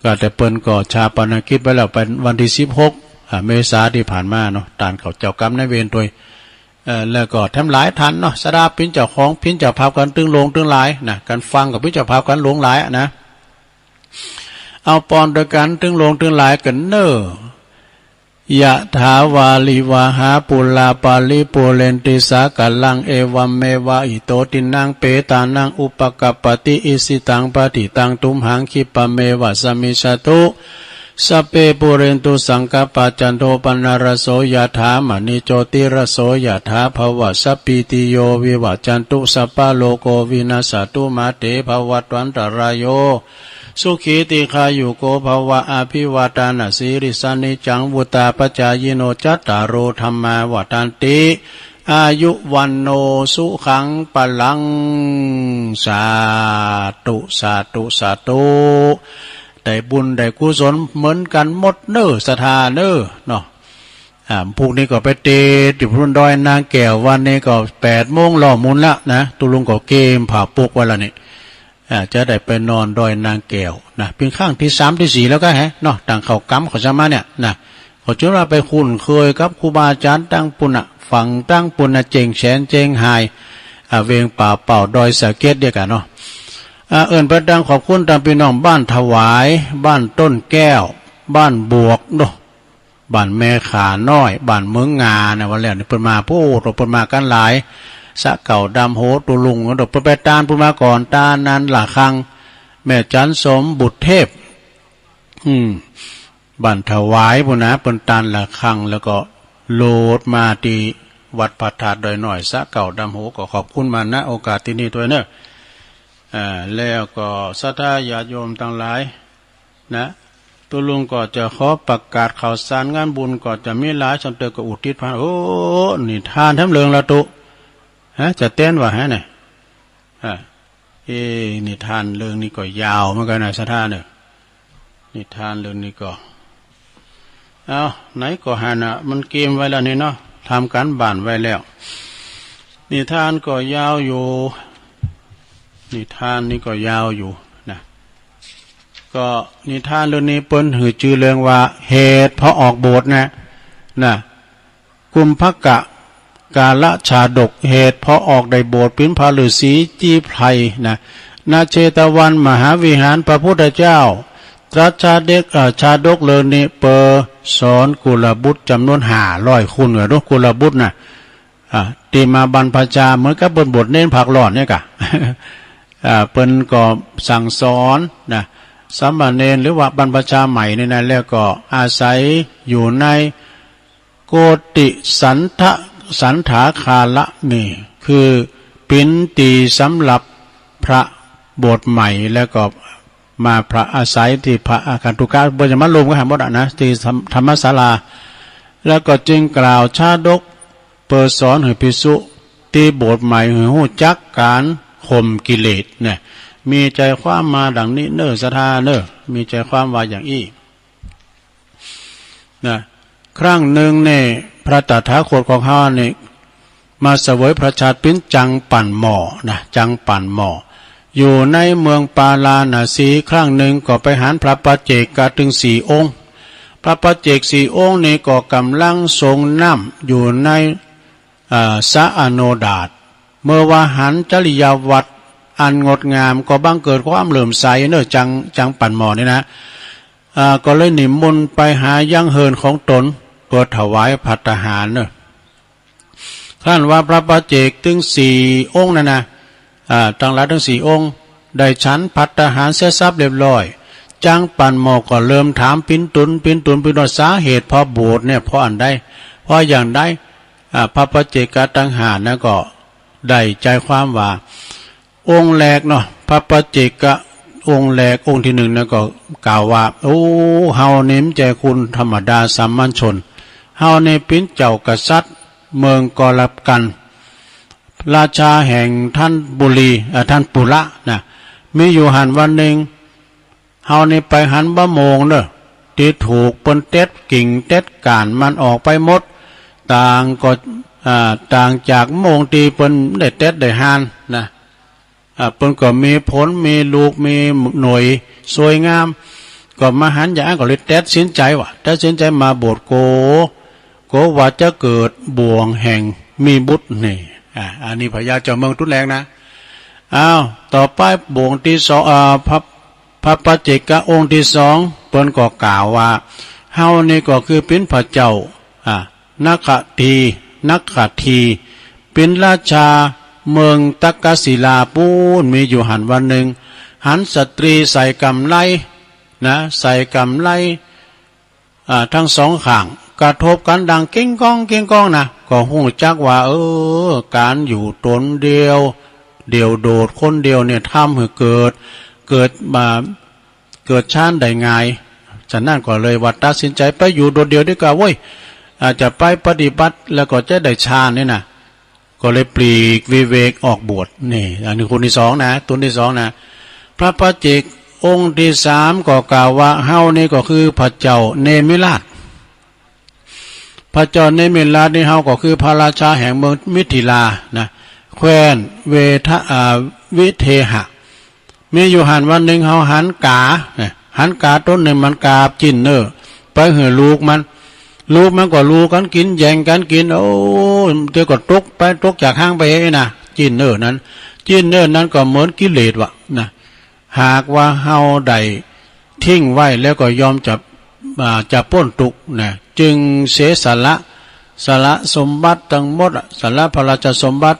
ก็แต่เปิ้นก็ฌาปนกิจไปแล้ว เป็นวันที่สิบหก อ่า เมษาที่ผ่านมาเนาะ ตานเขาเจ้ากรรมนายเวรตวย เอ่อ แล้วก็แถมหลายท่านเนาะ ศรัทธาปิ๊นเจ้าของ ปิ๊นเจ้าภาพกั๋นตึงหลวงตึงหลายนะ กั๋นฟังก็ปิ๊นเจ้าภาพกั๋นหลวงหลายอะนะ เอาปอนตวยกั๋นตึงหลวงตึงหลายกั๋นเนอะ ยะถาวาริวหาปูราปาริปูเรนติสาคารัง เอวัมเมวะอิโตทินังเปตานังอุปกัปปติ อิชิตังปะฏิตังตุมหังคิปะเมวะสะมิชฌะตุ สัพเพปูเรนตุสังกัปปา จันโทปะนะระโสยะถา มะณิโชติระโสยะถา ภะวะสัพพีติโยวิวะจันตุ สัพพะโรโควินัสสะตุ มาเตภะวัตวันตะราโย สุขีติคายุโกภะวะ อะภิวาทานะสีลิสสะ นิจจังวุฑฒาปะจายิโน จัตตาโรธัมมาวัฑฒันติ อายุวัณโณสุขังพะลัง สาธุ สาธุ สาธุ ได้บุญได้กุศลเหมือนกั๋นหมดเนอะ ศรัทธาเนอะ เนาะ อ่า พรุ่งนี้ก็ไปเตที่พุ้นดอยนางแก้ว วันนี้ก็แปดโมงล้อหมุนละนะ ตุ๊ลุงก็เกมผ้าปกไว้ละนี่ อ่า จะได้ไปนอนดอยนางแก้วนะ เป็นครั้งที่สามที่สี่แล้วก็แฮะเนาะ ตั้งเขากำเขาจะมาเนี่ยนะ เขาจนว่าไปคุ้นเคยกับครูบาอาจารย์ตั้งปุณณะ ฝั่งตั้งปุณณะ เจียงแสน เจียงฮาย อ่า เวียงป่าเป่า ดอยสะเก็ดเดียวกันเนาะ อ่า เอิ้นไปดังขอบคุณตามพี่น้องบ้านถวาย บ้านต้นแก้ว บ้านบวกเนาะ บ้านแม่ขาน้อย บ้านเมืองงานะ วันแล้วนี่เปิ้นมา โอ้โห เปิ้นมากันหลาย สะเก่า ดำโห ตุลุง เปิ้นไปตานเปิ้นมาก่อน ตานนั้นละครัง แม่จันสมบุตรเทพ อืม บ้านถวายพู้นนะ เปิ้นตานละครัง แล้วก็โลดมาที่วัดพระธาตุดอยน้อย สะเก่า ดำโห ก็ขอบคุณมา ณ โอกาสที่นี่ด้วยเนอะ อ่า แล้วก็ศรัทธาญาติโยมทั้งหลาย นะ ตุลุงก็จะขอประกาศข่าวสารงานบุญก็จะมีหลาย สำเร็จก็อุทิศพาน โอ้ นิทานแถมเรื่องละตุ ฮะ จะเต้นว่าฮะเนี่ย อ่ะ เอ๊ะ นิทานเรื่องนี้ก็ยาวเหมือนกันนะศรัทธาเนอะ นิทานเรื่องนี้ก็ เอา ไหนก็หันน่ะ มันเกมไว้แล้วนี่เนาะ ทำการบ้านไว้แล้ว นิทานก็ยาวอยู่ นิทานนี่ก็ยาวอยู่นะ ก็นิทานเรื่องนี้เปิ้นหื้อจื่อเรื่องว่าเหตุเพราะออกบวชนะ นะ กุมภกะกาลชาดก เหตุเพราะออกได้บวชเป็นพระฤาษีจี้ไพรนะ ณ เชตวันมหาวิหาร พระพุทธเจ้า ตรัสชาดก เอ่อ ชาดกเรื่องนี้เปอสอนกุลบุตรจำนวนห้าร้อยคน เหรอ กุลบุตรนะ อ่า ที่มาบรรพชาเหมือนกับเปิ้นบวชเณรพักร้อนเนี่ยกะ อ่า เปิ้นก็สั่งสอนนะ สามเณรหรือว่าบรรพชาใหม่นี่นะ แล้วก็อาศัยอยู่ในโกติสันทะ สันถาคาระนี่ คือเป๋นตี้สำหรับพระบวชใหม่ แล้วก็มาพระอาศัยที่พระอาคันตุกะ บ่จะมาลมกันหมดอะนะ ที่ธรรม ธรรมศาลา แล้วก็จึงกล่าวชาดก เปิดสอนหื้อภิกษุตี้บวชใหม่หื้อฮู้จักก๋านข่มกิเลสเนี่ย มีใจความมาดังนี้เน่อศรัทธาเน่อ มีใจความว่าอย่างอี้นะ ครั้งหนึ่งเนี่ย พระตถาคตของเฮาเนี่ย มาเสวยพระชาติเป๋นจังปั่นหม้อนะ จังปั่นหม้อ อยู่ในเมืองปาราณสี ครั้งหนึ่งก็ไปหันพระปัจเจกะตึงสี่องค์ พระปัจเจกสี่องค์นี่ก็กำลังสรงน้ำอยู่ใน อ่า สระอโนดาต เมื่อว่าหันจริยาวัตรอันงดงามก็บังเกิดความเลื่อมใสเนอะ จัง จังปั่นหม้อนี่นะ อ่า ก็เลยนิมนต์ไปหายังเฮือนของตน เพื่อถวายภัตตาหารเนอะ ครั้นว่าพระปัจเจกตึงสี่องค์นั่นนะ อ่า ตังหลายตึงสี่องค์ ได้ฉันภัตตาหารเสร็จสับเรียบร้อย จังปั่นหม้อก็เริ่มถามปิ้นตุน ปิ้นตุน ปิ้นตุน สาเหตุเพราะบวชเนี่ย เพราะอันใด เพราะอย่างใด อ่า พระปัจเจกะตังห้านั้นก็ได้ใจความว่า องค์แรกเนาะ พระปัจเจกะองค์แรก องค์ที่หนึ่งนั้นก็กล่าวว่า โอ้ เฮานี่บ่ใจ้คนธรรมดาสามัญชน เฮานี่เป๋นเจ้ากษัตริย์เมืองกอลับกัน ราชาแห่งทันบุรี เอ่อ ทันปุระนะ มีอยู่หั้นวันหนึ่ง เฮานี่ไปหันมะม่วงเนอะ ตี้ถูกเปิ้นเต็ดกิ่งเต็ดก้านมันออกไปหมด ต่างก็ อ่า ต่างจากมะม่วงตี้เปิ้นได้เต็ดได้หานนะ อ่า เปิ้นก็มีผล มีลูก มีหน่วยสวยงาม ก็มาหันอย่างนั้นก็เลยตัดสินใจว่า ตัดสินใจมาบวชโก โกว่าจะเกิดบ่วงแห่งมีบุตรนี่ อ่า อันนี้พญาเจ้าเมืองตุ๊ดแรงนะ อ้าว ต่อไปบ่วงที่สอง อ่า พระ พระปัจเจกะองค์ที่สอง เปิ้นก็กล่าวว่า เฮานี่ก็คือเป๋นพระเจ้า อ่า นักขที นักขที เป๋นราชาเมืองตักกศิลาปู้น มีอยู่หั้นวันหนึ่ง หันสตรีใส่กำไลนะ ใส่กำไล อ่า ทั้งสองข้าง กระทบกันดังเก้งก้อง เก้งก้องนะ ก็ฮู้จักว่า เออ ก๋านอยู่ตนเดียว เดี่ยวโดดคนเดียวเนี่ย ทำหื้อเกิด เกิดมา เกิดฌานได้ง่าย ฉะนั้นก็เลยว่าตัดสินใจไปอยู่โดดเดี่ยวดีกว่าเว้ย อาจจะไปปฏิบัติแล้วก็จะได้ฌานนี่นะ ก็เลยปลีกวิเวกออกบวช นี่ อันนี้คนที่สองนะ ตนที่สองนะ พระปัจเจกองค์ที่สามก็กล่าวว่า เฮานี่ก็คือพระเจ้าเนมิราช พระเจ้าเนมิราชนี่เฮาก็คือพระราชาแห่งเมืองมิถิลานะ แคว้นเวทะ อ่า วิเทหะ มีอยู่หั้นวันหนึ่งเฮาหันก๋า หันก๋าโตหนึ่งมันกาบจิ้นเน้อ ไปหื้อลูกมัน ลูกมันก็ลูกันกินแย่งกันกิน โอ้ เดี๋ยวก็ตกไปตกจากฮ้างไปเองนะ จิ้นเน้อนั้น จิ้นเน้อนั้นก็เหมือนกิเลสวะนะ หากว่าเฮาได้ทิ้งไว้แล้วก็ย่อมจะ อ่า จะป๊นตุ๊กข์นะ จึงเสียสละ สละสมบัติตังหมดอะ สละพระราชสมบัติ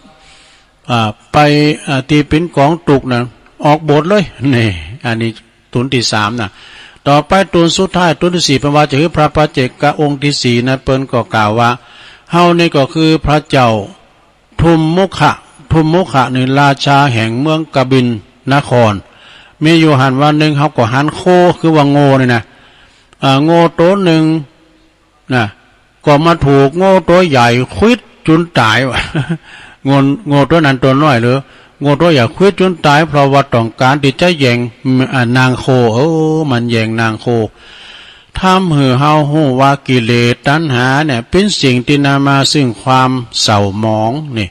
อ่า ไป อ่า ตี้เป๋นกองตุ๊กข์นะ ออกบวชเลย นี่ อันนี้ตูนตี้สามนะ ต่อไปตูนสุดท้าย ตูนตี้สี่ เปิ้นว่าจะหื้อพระปัจเจกองค์ตี้สี่นั้น เปิ้นก็กล่าวว่า เฮานี่ก็คือพระเจ้า ทุมมุขะ ทุมมุขะนี่ราชาแห่งเมืองกบิลนคร มีอยู่หั้นวันหนึ่งเฮาก็หันโค คือว่าโง่นี่นะ อ่า โง่โตหนึ่งนะ ก็มาถูกโง่โตใหญ่ขวิดจุนตายวะ โง่ โง่โตนั้นโตน้อยหรือ โง่โตใหญ่ขวิดจุนตาย เพราะว่าต้องการตี้จะแย่ง อ่า นางโค เออ มันแย่งนางโค ทำหื้อเฮาฮู้ว่ากิเลสตัณหาเนี่ยเป๋นสิ่งตี้นำมาซึ่งความเศร้าหมองนี่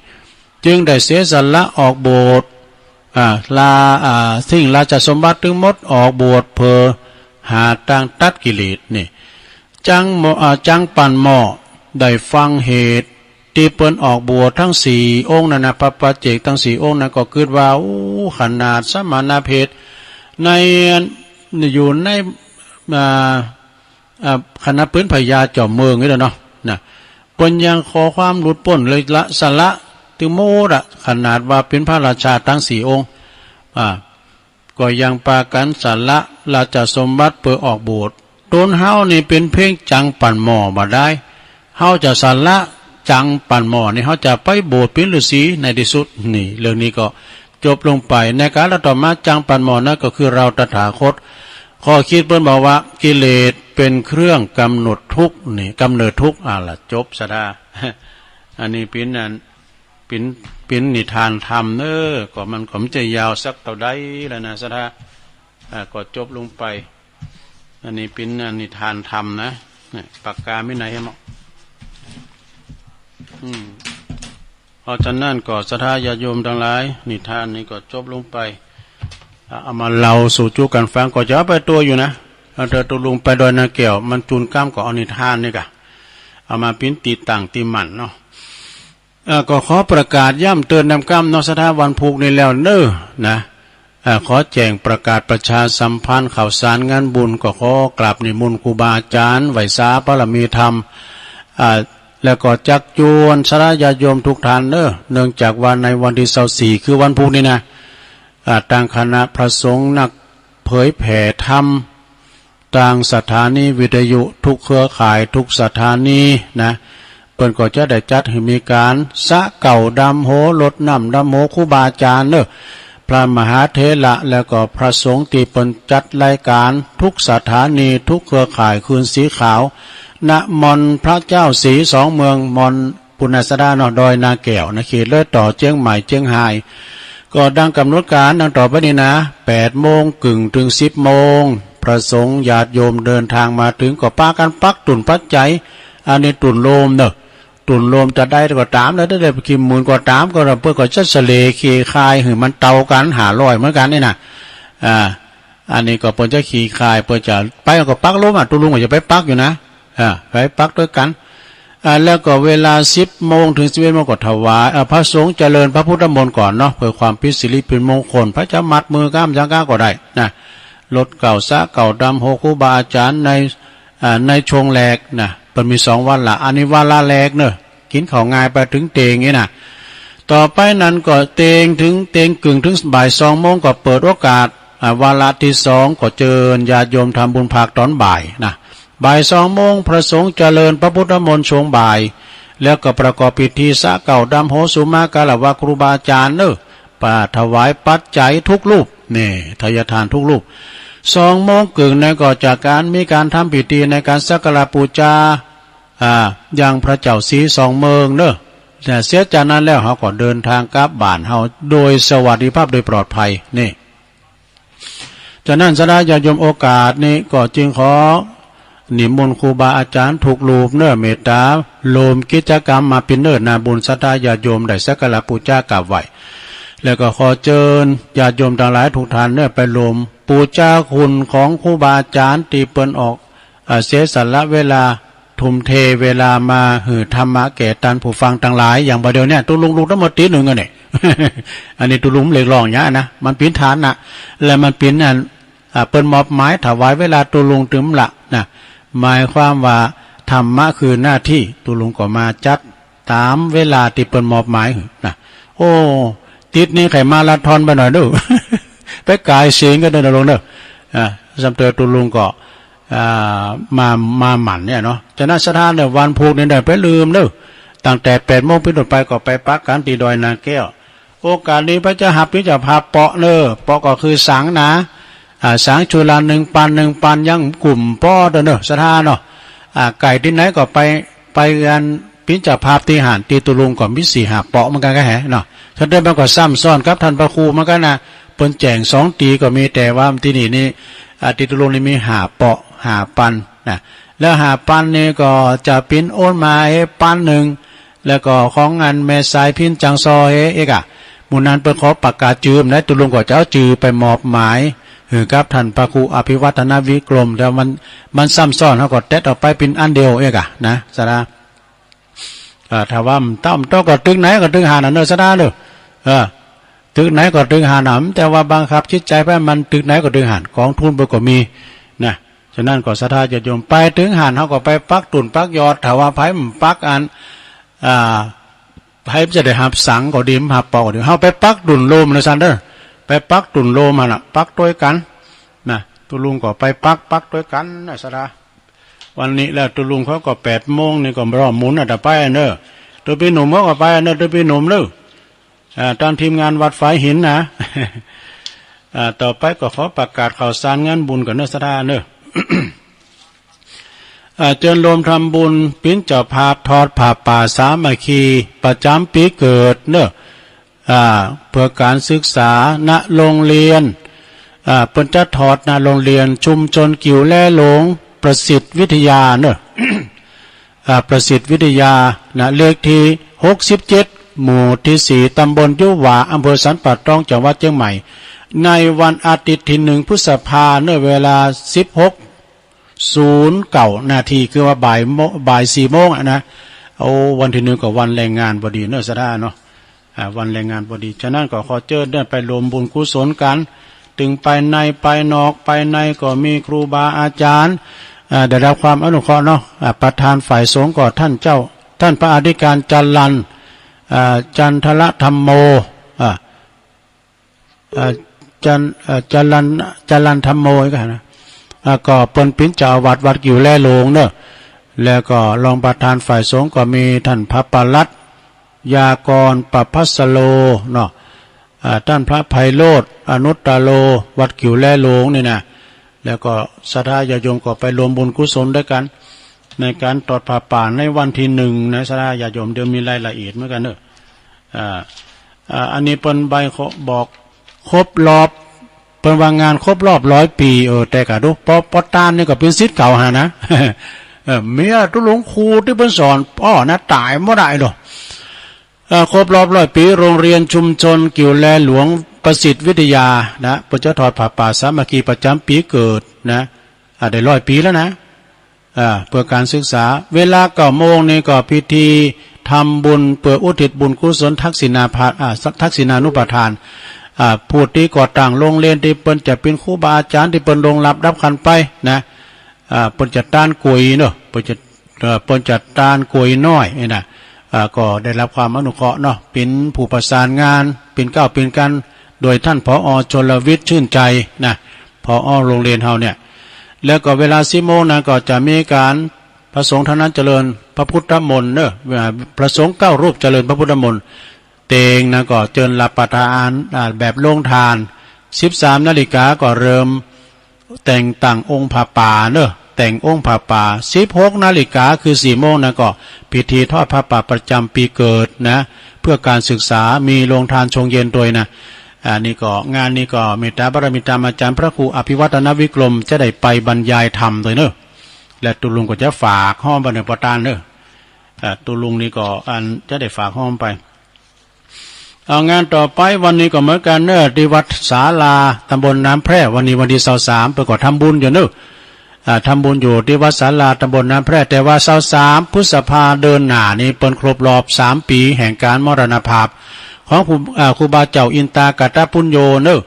จึงได้เสียสละออกบวช อ่า ลา อ่า ทิ้งราชสมบัติตึงหมดออกบวชเพื่อหาตางตัดกิเลสนี่ จังหม้อ อ่า จังปั่นหม้อได้ฟังเหตุตี้เปิ้นออกบวชตังสี่องค์นั้นนะ พระปัจเจกตังสี่องค์นั้นก็กึ๊ดว่า โอ้ ขนาดสมณเพศใน อยู่ใน อ่า อ่า ขนาดเปิ้นพญาจอมเมืองนี่แหละเนาะ นะ เปิ้นยังขอความหลุดป๊นเลยละ สละตึงหมดอะ ขนาดว่าเป๋นพระราชาตังสี่องค์ อ่า ก็ยังปากั๋นสละราชสมบัติเปื้อออกบวช ตนเฮานี่เป๋นเพียงจังปั่นหม้อบ่ได้ เฮาจะสละจังปั่นหม้อนี่ เฮาจะไปบวชเป๋นฤๅษีในตี้สุด นี่ เรื่องนี้ก็จบลงไป ในกาลต่อมาจังปั่นหม้อนั้นก็คือเราตถาคต ข้อคิดเปิ้นบอกว่ากิเลสเป๋นเครื่องกำหนดทุกข์นี่ กำเนิดทุกข์ อ่าละ จบศรัทธา อันนี้เป๋นอัน เป๋น เป๋นนิทานธรรมเน้อ ก็มันก็บ่ใจ้ยาวสักเต้าใดแล้วนะศรัทธา อ่า ก็จบลงไป อันนี้เป๋นอันนิทานธรรมนะ เนี่ย ปากกามีไหนเหรอ อืม เพราะฉะนั้นก็ศรัทธาญาติโยมตังหลาย นิทานนี้ก็จบลงไป อ่า เอามาเล่าสู่จุกั๋นฟัง ก็จะเอาไปตั๋วอยู่นะ เอาตั๋ว ตั๋วลุงไปดอยนาแก้ว มันจูนก้ามก็เอานิทานนี่กะ เอามาเป๋นตี้ตั้งตี้มั่นเนาะ อ่า ก็ขอประกาศย้ำเตือนนำก้ำเนาะศรัทธา วันพุธนี้แล้วเน้อนะ อ่า ขอแจ้งประกาศประชาสัมพันธ์ข่าวสารงานบุญ ก็ขอกราบนิมนต์ครูบาอาจารย์ ไหว้สาบารมีธรรม อ่า แล้วก็จักจวนศรัทธาญาติโยมทุกท่านเน้อ เนื่องจากว่าในวันตี้ซาวสี่ คือวันพุธนี้นะ อ่า ตางคณะพระสงฆ์นักเผยแผ่ธรรม ตางสถานีวิทยุทุกเครือข่ายทุกสถานีนะ เปิ้นก็จะได้จัดหื้อมีก๋านสะเกล้าดำหัว รดน้ำดำหัวครูบาอาจารย์เน้อ พระมหาเถระแล้วก็พระสงฆ์ตี้เปิ้นจัดรายก๋านทุกสถานีทุกเครือข่ายคืนสีขาว ณ มณฑลพระเจ้าสีสองเมือง มณฑล ปุณณสถานเนาะ ดอยนาแก้วนะ เขตรอยต่อเจียงใหม่เจียงฮาย ก็ดังกำหนดก๋านดังต่อไปนี้นะ แปดโมงครึ่งถึงสิบโมง พระสงฆ์ญาติโยมเดินทางมาถึงก็ปากั๋นปักตุ่นปัจจัย อันนี้ตุ่นโลมเนาะ ตุ่นโลมจะได้ก็ต๋าม แล้วได้ไปกี่หมื่นก็ต๋าม ก็เปิ้นก็จะสะเลขี่คายหื้อมันเต้ากั๋น ห้าร้อยเหมือนกั๋นนี่นะ อ่า อันนี้ก็เปิ้นจะขี่คาย เปิ้นจะไปก็ปักโลมอะ ตุ๊ลุงก็จะไปปักอยู่นะ อ่า ไปปักด้วยกั๋น อ่า แล้วก็เวลาสิบโมงถึงสิบเอ็ดโมงก็ถวาย อ่า พระสงฆ์เจริญพระพุทธมนต์ก่อนเนาะ เพื่อความเป็นสิริเป็นมงคล พระจะมัดมือก้ามยังก้าก็ได้นะ รดเกล้าสะเกล้าดำหัวครูบาอาจารย์ใน อ่า ในช่วงแรกนะ เปิ้นมีสองวาระ อันนี้วาระแรกเนาะ กินข้าวง่ายไปถึงเตียงนี่นะ ต่อไปนั้นก็เตียงถึง เตียงครึ่งถึงบ่ายสองโมงก็เปิดโอกาส อ่า วาระที่สองก็เจิญญาติโยมทำบุญพากตอนบ่ายนะ บ่ายสองโมงพระสงฆ์เจริญพระพุทธมนต์ช่วงบ่าย แล้วก็ประกอบพิธีสะเกล้าดำหัวสุมาคารวะครูบาอาจารย์เน้อ ปาถวายปัจจัยทุกรูป นี่ ไทยทานทุกรูป สองโมงครึ่งนั้นก็จะก๋าน มีก๋านทำพิธีในก๋านสักการะปู๋จา อ่า ยังพระเจ้าสีสองเมืองเน้อ แต่เสียจากนั้นแล้วเฮาก็เดินทางกลับบ้านเฮาโดยสวัสดิภาพโดยปลอดภัย นี่ ฉะนั้นศรัทธาญาติโยมโอกาสนี้ก็จึงขอนิมนต์ครูบาอาจารย์ทุกรูปเน้อ เมตตาโฮมกิจกรรมมาเป๋นเนินนาบุญ ศรัทธาญาติโยมได้สักการะปู๋จากราบไหว้ แล้วก็ขอเจิญญาติโยมตังหลายทุกท่านเนี่ยไปรวมปูชาคุณของครูบาอาจารย์ตี้เปิ้นออก อ่า เสียสละเวลาทุ่มเทเวลามาหื้อธรรมะแก่ต้านผู้ฟังตังหลาย อย่างบ่าเดี่ยวเนี่ยตุ๊ลุงลูกตังหมดตี้นึ่งอันนี้ อันนี้ตุ๊ลุงเรียกร้องอย่างนะ มันเป๋นฐานะ และมันเป๋นอัน อ่า เปิ้นมอบหมายถวายเวลาตุ๊ลุงตึมละนะ หมายความว่าธรรมะคือหน้าที่ ตุ๊ลุงก็มาจัดต๋ามเวลาตี้เปิ้นมอบหมายหื้อนะ โอ้ ติ๊ดนี้ใค่มาราธอนไปหน่อยเด้อ ไปก๋ายเสียงกั๋นเด้อตุ๊ลุงเด้อ อ่า ซ้ำเติมตุ๊ลุงก็ อ่า มา มาหมั่นเนี่ยเนาะ ฉะนั้นศรัทธาเนี่ยวันพุธนี้เนี่ยไปลืมเด้อ ตั้งแต่แปดโมงเป๋นต้นไปก็ไปปักกั๋นตี้ดอยนาแก้ว โอกาสนี้ไปจะหับเป๋นเจ้าภาพเปาะเน้อ เปาะก็คือสังนะ อ่า สังชุดละหนึ่งปัน หนึ่งปัน ยังกุ้มปอเด้อเนาะ ศรัทธาเนาะ อ่า ใก้ตี้ไหนก็ไป ไปอันเป๋นเจ้าภาพตี้หั้น ตี้ตุ๊ลุงก็มีสี่ห้าเปาะเหมือนกั๋นก็แหะเนาะ ฉะนั้นมันก็ซ้ำซ้อนกับต้านพระครูเหมือนกั๋นนะ เปิ้นแจ้งสองตี้ก็มี แต่ว่าตี้นี่นี่ อ่า ตี้ตุ๊ลุงนี่มีห้าเปาะ ห้าปันนะ แล้วห้าปันนี่ก็จะเป๋นโอนมาเอปันนึ่ง แล้วก็ของอันแม่สายพิณจังซอเอ เอกอะ หมู่นั้นเปิ้นขอประกาศจื้อนะ ตุ๊ลุงก็จะเอาจื้อไปมอบหมายหื้อกับต้านพระครูอภิวัฒนวิกรม แต่มัน มันซ้ำซ้อน เฮาก็แต๊ดออกไปเป๋นอันเดียวเอกอะนะ ศรัทธา อ่า ถ้าว่ามันต้อง ต้องก็ตึกไหนก็ตึกหั้นน่ะเนาะ ศรัทธาเนาะ เออ ตึกไหนก็ตึกหั้นน่ะ แต่ว่าบังคับจิตใจ๋ไปมันตึกไหนก็ตึกหั้น กองทุนเปิ้นก็มีนะ ฉะนั้นก็ศรัทธาญาติโยมไปตึงหั้น เฮาก็ไปปักตุ่นปักยอด ถ้าว่าไผมันปักอัน อ่า ไผมันจะได้หับสังก็ดี มันหับเปาะก็ดี เฮาไปปักตุ่นโลมนะซันเด้อ ไปปักตุ่นโลมหั่นน่ะ ปักตวยกั๋นนะ ตุ๊ลุงก็ไปปัก ปักตวยกั๋นนะ ศรัทธา วันนี้แล้วตุ๊ลุงเขาก็แปดโมงนี่ก็พร้อมหมุนอ่ะ แต่ไปอันเนอะ ตุ๊ปี้หนุ่มเขาก็ไปอันเนอะ ตุ๊ปี้หนุ่มเนอะ อ่า ตามทีมงานวัดฝายหินนะ อ่า ต่อไปก็ขอประกาศข่าวสารงานบุญก่อนเนอะ ศรัทธาเนอะ อ่า เจิญโฮมทำบุญ เป๋นเจ้าภาพทอดผ้าป่าสามัคคีประจ๋ำปี๋เกิดเนอะ อ่า เปื้อก๋านศึกษา ณ โฮงเฮียน อ่า เปิ้นจะทอด ณ โฮงเฮียนชุมชนกิ่วแลหลวง ประสิทธิ์วิทยาเนอะ อ่า ประสิทธิ์วิทยา ณ เลขตี้หกสิบเจ็ด หมู่ตี้สี่ ตำบลยุหว่า อำเภอสันป่าตอง จังหวัดเจียงใหม่ ในวันอาทิตย์ตี้หนึ่งพฤษภาเนอะ เวลาสิบหกศูนย์เก้านาที คือว่าบ่ายโม- บ่ายสี่โมงอะนะ โอ้ วันตี้หนึ่งก็วันแรงงานพอดีเนอะ ศรัทธาเนาะ อ่า วันแรงงานพอดี ฉะนั้นก็ขอเจิญเดินไปรวมบุญกุศลกั๋น ตึงไปในไปนอก ไปในก็มีครูบาอาจ๋ารย์ อ่า ได้รับความอนุเคราะห์เนาะ อ่า ประธานฝ่ายสงฆ์ก็ท่านเจ้า ท่านพระอธิการจรัญ อ่า จันทรธรรมโม อ่า อ่า จัน- อ่า จรัญ- จรัญธรรมโม ก็นะ อ่า ก็เปิ้นเป๋นเจ้าอาวาสวัดกิ่วแลหลวงเนอะ แล้วก็รองประธานฝ่ายสงฆ์ก็มีท่านพระปลัดยากรประภัสโรเนาะ อ่า ท่านพระไพโรจน์อนุตตโร วัดกิ่วแลหลวงนี่นะ แล้วก็ศรัทธาญาติโยมก็ไปรวมบุญกุศลด้วยกั๋น ในก๋านทอดผ้าป่าในวันตี้หนึ่งนะ ศรัทธาญาติโยม เดี๋ยวมีรายละเอียดเหมือนกั๋นเนอะ อ่า อ่า อันนี้เปิ้นใบ้บอกครบรอบ เปิ้นว่างานครบรอบร้อยปี๋ เออ แต่กะดู ปอ- ปอตานนี่ก็เป๋นศิษย์เก่าหั้นนะ เออ เมียตุ๊ลุงครูตี้เปิ้นสอน อ้อ นะ ต๋ายบ่ได้ดอก เอ่อ ครบรอบร้อยปี๋ โรงเรียนชุมชนกิ่วแลหลวงประสิทธิ์วิทยานะ เปิ้นจะทอดผ้าป่าสามัคคีประจ๋ำปี๋เกิดนะ อ่า ได้ร้อยปี๋แล้วนะ อ่า เปื้อก๋านศึกษา เวลาเก้าโมงนี่ก็พิธีทำบุญเปื้ออุทิศบุญกุศลทักษิณาภา- อ่า ทักษิณานุปทาน อ่า ผู้ตี้ก่อตั้งโรงเฮียนตี้เปิ้นจะเป๋นครูบาอาจ๋ารย์ตี้เปิ้นล่วงลับดับขันธ์ไปนะ อ่า เปิ้นจะตานก๋วยเนาะ เปิ้นจะ เอ่อ เปิ้นจะตานก๋วยน้อยนี่นะ อ่า ก็ได้รับความอนุเคราะห์เนาะ เป๋นผู้ประสานงาน เป๋นก้าวเป๋นก๋าน โดยท่าน ผอ. ชลวิทย์ ชื่นใจนะ ผอ. โรงเฮียนเฮาเนี่ย แล้วก็เวลาสิบโมงนะ ก็จะมีก๋าน พระสงฆ์เท่านั้นเจริญพระพุทธมนต์เนอะ อ่า พระสงฆ์เก้ารูปเจริญพระพุทธมนต์ เตงนะ ก็เจิญรับประทาน อ่า แบบโรงทาน สิบสามนาฬิกาก็เริ่มแต่งตั้งองค์ผ้าป่าเนอะ แต่งองค์ผ้าป่า สิบหกนาฬิกา คือสี่โมงนะ ก็พิธีทอดผ้าป่าประจ๋ำปี๋เกิดนะ เพื่อก๋านศึกษา มีโรงทานโชงเย็นตวยนะ อ่า นี่ก็งานนี้ก็เมตตาบารมีตามอาจ๋ารย์พระครูอภิวัฒนวิกรม จะได้ไปบรรยายธรรมตวยเนอะ และตุ๊ลุงก็จะฝากฮ้อมไปในประตานเนอะ อ่า ตุ๊ลุงนี่ก็อันจะได้ฝากฮ้อมไป เอางานต่อไปวันนี้ก็เหมือนกันเนอะ ที่วัดศาลาตำบลน้ำแพร่ วันนี้วันที่ซาวสาม เปิ้นก็ทำบุญอยู่เนอะ อ่า ทำบุญอยู่ที่วัดศาลาตำบลน้ำแพร่ แต่ว่าซาวสาม พฤษภาเดือนหน้านี้เปิ้นครบรอบสามปีแห่งการมรณภาพของครู อ่า ครูบาเจ้าอินตากาตปุญโญเนอะ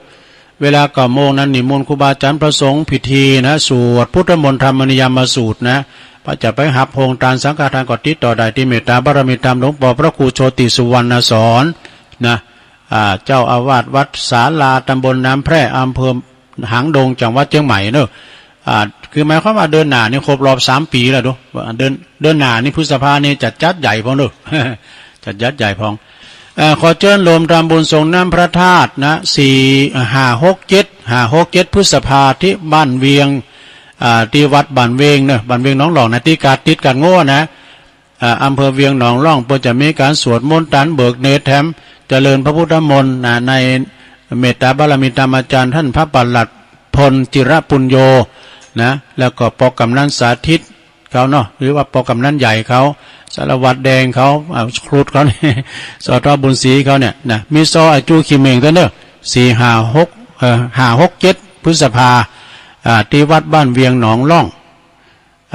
เวลาเก้าโมงนั้นนิมนต์ครูบาอาจารย์พระสงฆ์พิธีนะ สวดพุทธมนต์ธรรมนิยามสูตรนะ พระจะไปฮับโฮงทานสังฆทานก็ติดต่อได้ที่เมตตาบารมีธรรมหลวงปอพระครูโชติสุวรรณสอนนะ อ่า เจ้าอาวาสวัดศาลาตำบลน้ำแพร่อำเภอหางดงจังหวัดเชียงใหม่เนอะ อ่า คือหมายความว่าเดือนหน้านี่ครบรอบสามปีแล้วเด้อ เดือน เดือนหน้านี่พฤษภานี่จัด จัดใหญ่พองเด้อ จัด จัดใหญ่พอง เอ่อ ขอเจิญโลมทำบุญสรงน้ำพระธาตุนะ สี่ ห้า หก เจ็ด ห้า หก เจ็ด พฤษภาที่บ้านเวียง อ่า ที่วัดบ้านเวียงเนอะ บ้านเวียงหนองหลองนะ ตี้กาดติดกาดงัวนะ อ่า อำเภอเวียงหนองหลอง เปิ้นจะมีการสวดมนต์ตันเบิกเนตรแถมเจริญพระพุทธมนต์นะ ในเมตตาบารมีธรรมอาจารย์ท่านพระปลัดพลจิรปุญโญนะ แล้วก็ปอกำนันสาธิต เขาเนาะ หรือว่าปอกำนันใหญ่เขา สารวัตรแดงเขา อ่า ครุฑเขาเนี่ย สอทอบุญศรีเขาเนี่ยนะ มีซออาจุขี้เหม่งตัวเนอะ สี่ ห้า หก เอ่อ ห้า หก เจ็ด พฤษภา อ่า ที่วัดบ้านเวียงหนองหลอง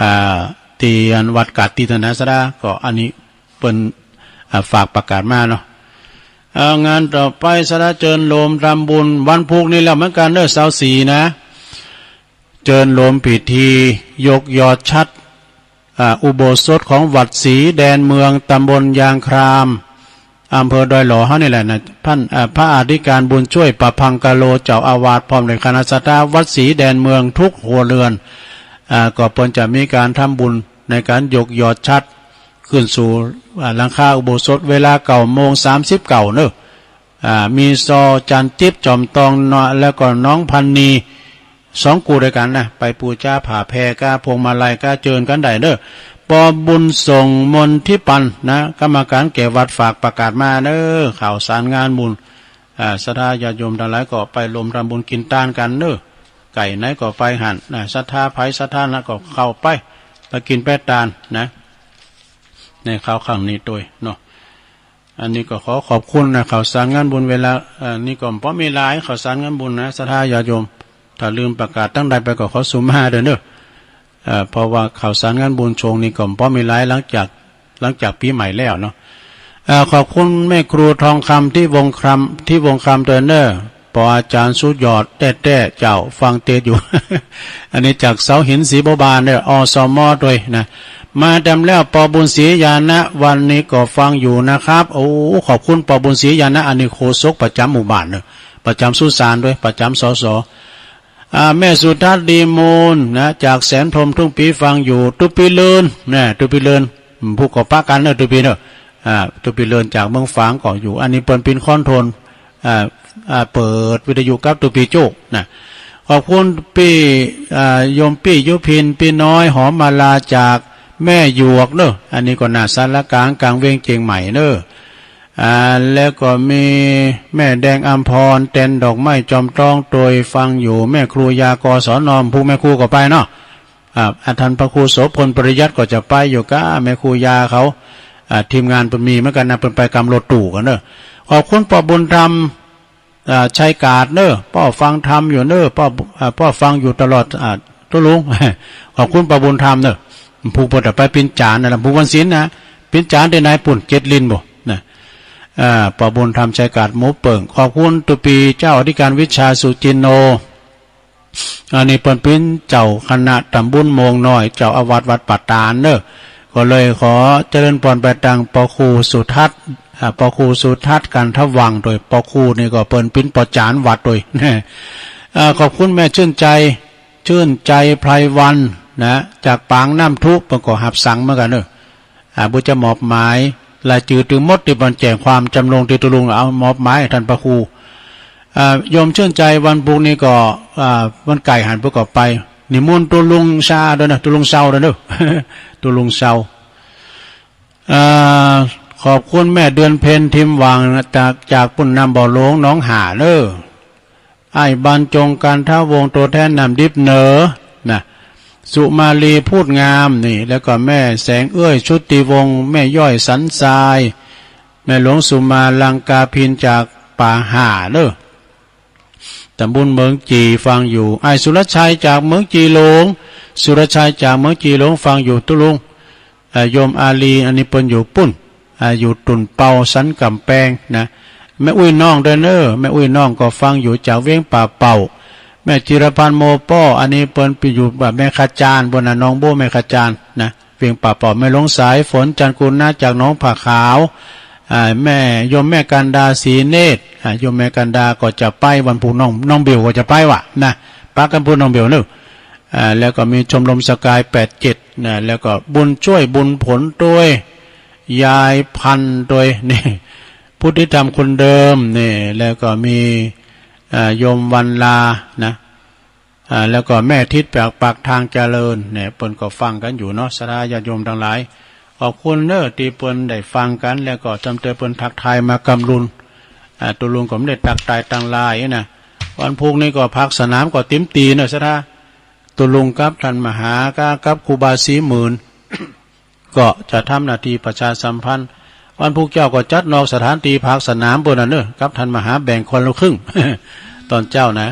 อ่า ที่อันวัดกาดติดนะสะดา ก็อันนี้เปิ้น อ่า ฝากประกาศมาเนาะ อ่า งานต่อไปสะดาเจิญโลมทำบุญวันพุธนี้แล้วเหมือนกันเนอะ ซาวสี่นะ เจิญโลมพิธียกยอดฉัตร อ่า อุโบสถของวัดศรีแดนเมือง ตำบลยางคราม อำเภอดอยหล่อเฮานี่แหละนะ ท่าน อ่า พระอธิการบุญช่วย ประภังกะโล เจ้าอาวาส พร้อมด้วยคณะศรัทธาวัดศรีแดนเมืองทุกครัวเรือน อ่า ก็เปิ้นจะมีการทำบุญในการยกยอดฉัตรขึ้นสู่ อ่า หลังคาอุโบสถ เวลาเก้าโมงสามสิบเก้าเนอะ อ่า มีซอจันทร์ติ๊บจอมตองเนาะ แล้วก็น้องพันนี สองกู้ด้วยกันนะ ไปปู๋จาผ่าแพรก้าพวงมาลัยก้าเจิญกันได้เนอะ ปอบุญส่งมนทิปันนะ กรรมการแก่วัดฝากประกาศมาเนอะ ข่าวสารงานบุญ อ่า ศรัทธาญาติโยมทั้งหลายก็ไปรวมทำบุญกินตานกันเนอะ ไก่ไหนก็ไปหั้นนะ ศรัทธาไผศรัทธานั้นก็เข้าไป ไปกินไปตานนะ ในคราวครั้งนี้โตยเนาะ อันนี้ก็ขอขอบคุณนะ ข่าวสารงานบุญเวลา เอ่อ นี่ก็บ่มีหลายข่าวสารงานบุญนะ ศรัทธาญาติโยม ถ้าลืมประกาศตั้งใดไปก็ขอสุมาเด้อเนอะ เอ่อ เพราะว่าข่าวสารงานบุญช่วงนี้ก็บ่มีหลาย หลังจาก หลังจากปีใหม่แล้วเนาะ เอ่อ ขอบคุณแม่ครูทองคำที่วงคำ ที่วงคำเด้อเนอะ ปออาจารย์สุดยอดแต๊ๆ เจ้า ฟังเทศน์อยู่ อันนี้จากเสาหินศรีบัวบานเด้อ อสม ด้วยนะ มาดำแล้ว ปอบุญศรีญาณะ วันนี้ก็ฟังอยู่นะครับ โอ้ ขอบคุณปอบุญศรีญาณะ อันนี้โฆษกประจำหมู่บ้านเนอะ ประจำสุสานด้วย ประจำ สส อ่า แม่สุทัศน์ดีมูลนะ จากแสนพรหม ทุกปีฟังอยู่ ตุ๊ปีเลินนะ ตุ๊ปีเลิน อืม ผู้ก่อปะกันเนอะ ตุ๊ปีเนอะ อ่า ตุ๊ปีเลินจากเมืองฝางก็อยู่ อันนี้เปิ้นปิ้นคอนโทรล อ่า อ่า เปิดวิทยุกับตุ๊ปีโจ้นะ ขอบคุณปี้ อ่า โยมปี้ยุพิน ปี้น้อยหอมมาลาจากแม่หยวกเนอะ อันนี้ก็หน้าศาลากลางกลางเวียงเจียงใหม่เนอะ อ่า แล้วก็มีแม่แดงอำพร แตนดอกไม้จอมตอง โตยฟังอยู่ แม่ครูยา กศน ผู้แม่ครูก็ไปเนาะ อ่า อาท่านพระครูโสพลปริยัติก็จะไปอยู่กับแม่ครูยาเขา อ่า ทีมงานเปิ้นมีเหมือนกันนะ เปิ้นไปกำรถตู้กันเนอะ ขอบคุณป้อบุญธรรม อ่า ชัยกาดเนอะ ป้อฟังธรรมอยู่เนอะ ป้อ อ่า ป้อฟังอยู่ตลอด อ่า ตุ๊ลุง ขอบคุณป้อบุญธรรมเนอะ ผู้เปิ้นไปปิ้นจานนั่นแหละ ผู้วันศีลนะ ปิ้นจานที่ไหนปุ้น เจ็ดลินบ่นะ อ่า ป้อบุญธรรม ชัยกาด หมู่เปิง ขอบคุณตุ๊ปีเจ้าอธิการวิชาสุจินโน อันนี้เปิ้นปิ้นเจ้าคณะตำบุญโมงน้อย เจ้าอาวาสวัดป่าตาดเนอะ ก็เลยขอเจริญพรไปตังป้อครูสุทัศน์ อ่า ป้อครูสุทัศน์ กันทวังค์ โดยป้อครูนี่ก็เปิ้นปิ้นป้อจานวัดโดย อ่า ขอบคุณแม่ชื่นใจ ชื่นใจไพรวันนะ จากปางน้ำทุ เปิ้นก็ฮับสั่งเหมือนกันเนอะ อ่า ผู้จะมอบหมายรายจื่อตึงหมดตี้เปิ้นแจ้งความจ๋ำลงตี้ตุ๊ลุง เอามอบหมายให้ท่านพระครู อ่า โยมชื่นใจวันพุธนี้ก็ อ่า วันไก่หันเปิ้นก็ไป นิมนต์ตุ๊ลุงชาด้วยนะ ตุ๊ลุงเซาด้วยเนอะ ตุ๊ลุงเซา อ่า ขอบคุณแม่เดือนเพ็ญ ทิมหว่างนะ จาก จากปุ้นน้ำบ่อหลวงหนองห่าเนอะ อ้ายบรรจง กันทะวงศ์ ตัวแทนน้ำดิบเหนือนะ สุมาลี พูดงามนี่ แล้วก็แม่แสงเอื้อย ชุติวงศ์ แม่ย้อย สันทราย แม่หลวงสุมาลังกาพินจากป่าห่าเนอะ ตำบลเมืองจีฟังอยู่ อ้ายสุรชัยจากเมืองจีหลวง สุรชัยจากเมืองจีหลวงฟังอยู่ ตุ๊ลุง เอ่อ โยมอาลี อันนี้เปิ้นอยู่ปุ้น อ่า อยู่ตุ่นเปาสันกำแพงนะ แม่อุ้ยน้องด้วยเนอะ แม่อุ้ยน้องก็ฟังอยู่จากเวียงป่าเป่า แม่จิรพันธ์โมป้อ อันนี้เปิ้นไปอยู่แบบแม่ขจาร บนน่ะ น้องโบ้แม่ขจารนะ เวียงป่าเป่า แม่หลวงสายฝน จันทร์กุณนะ จากหนองผาขาว อ่า แม่ โยมแม่กันดา ศรีเนตร อ่า โยมแม่กันดาก็จะไปวันพุธ น้อง น้องเบลก็จะไปว่ะนะ ปะกันพุธน้องเบลเนอะ อ่า แล้วก็มีชมรมสกาย แปดเจ็ด นะ แล้วก็บุญช่วย บุญผลด้วย ยายพันธุ์ด้วย นี่ พุทธิธรรมคนเดิม นี่ แล้วก็มี อ่า โยมวันลา นะ อ่า แล้วก็แม่ทิศปาก ปากทางเจริญ เนี่ย เปิ้นก็ฟังกันอยู่เนาะ ศรัทธาญาติโยมทั้งหลาย ขอบคุณเนอะ ที่เปิ้นได้ฟังกัน แล้วก็จำเตยเปิ้นทักทายมากำลุน อ่า ตุ๊ลุงก็ไม่ได้ทักทายตังหลายนะ วันพุธนี้ก็ภาคสนามก็เต็มตีเนอะ ศรัทธา ตุ๊ลุงกับท่านมหา กับ กับครูบาศรีหมื่น ก็จะทำหน้าที่ประชาสัมพันธ์ วันพุธเจ้าก็จัดนอกสถานที่ภาคสนามเปิ้นน่ะเนอะ กับท่านมหาแบ่งคนละครึ่ง ตอนเจ้านะ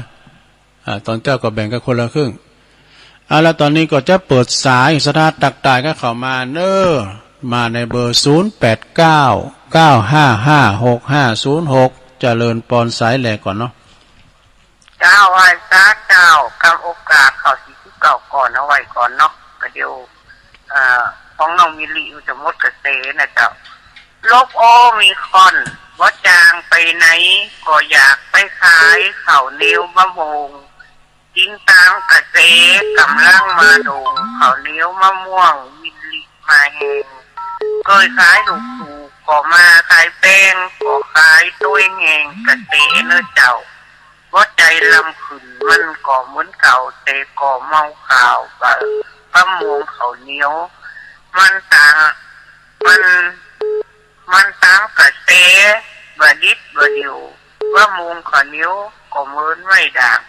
อ่า ตอนเจ้าก็แบ่งกันคนละครึ่ง เอาละ ตอนนี้ก็จะเปิดสาย ศรัทธาทักทายก็เข้ามาเนอะ มาในเบอร์ ศูนย์แปดเก้า เก้าห้าห้า หกห้าศูนย์หก เจริญปอน สายแรกก่อนเนาะ เจ้า ไหว้สาเจ้า กำโอกาสเข้าสี่สิบเก้าก่อน เอาไว้ก่อนเนาะ ก็เดี๋ยว เอ่อ ของน้องมิลลิมันจะหมดกระแสนะเจ้า โรคโอมิครอน บ่จางไปไหน ก็อยากไปขายข้าวเหนียวมะม่วง กินตามกระแส กำลังมาโด่ง ข้าวเหนียวมะม่วง มิลลิมาแฮง เคยขายถูกๆ ก็มาขายแพง ก็ขายตวยแฮง กระแสเนอะเจ้า หัวใจลำขึ้นมันก็เหมือนเก่า แต่ก็เมาข่าวว่าประมงข้าวเหนียว มันต่าง มัน มันตามกระแส บ่ดิบบ่เดี่ยว ประมงข้าวเหนียวก็เหมือนไม้ด่าง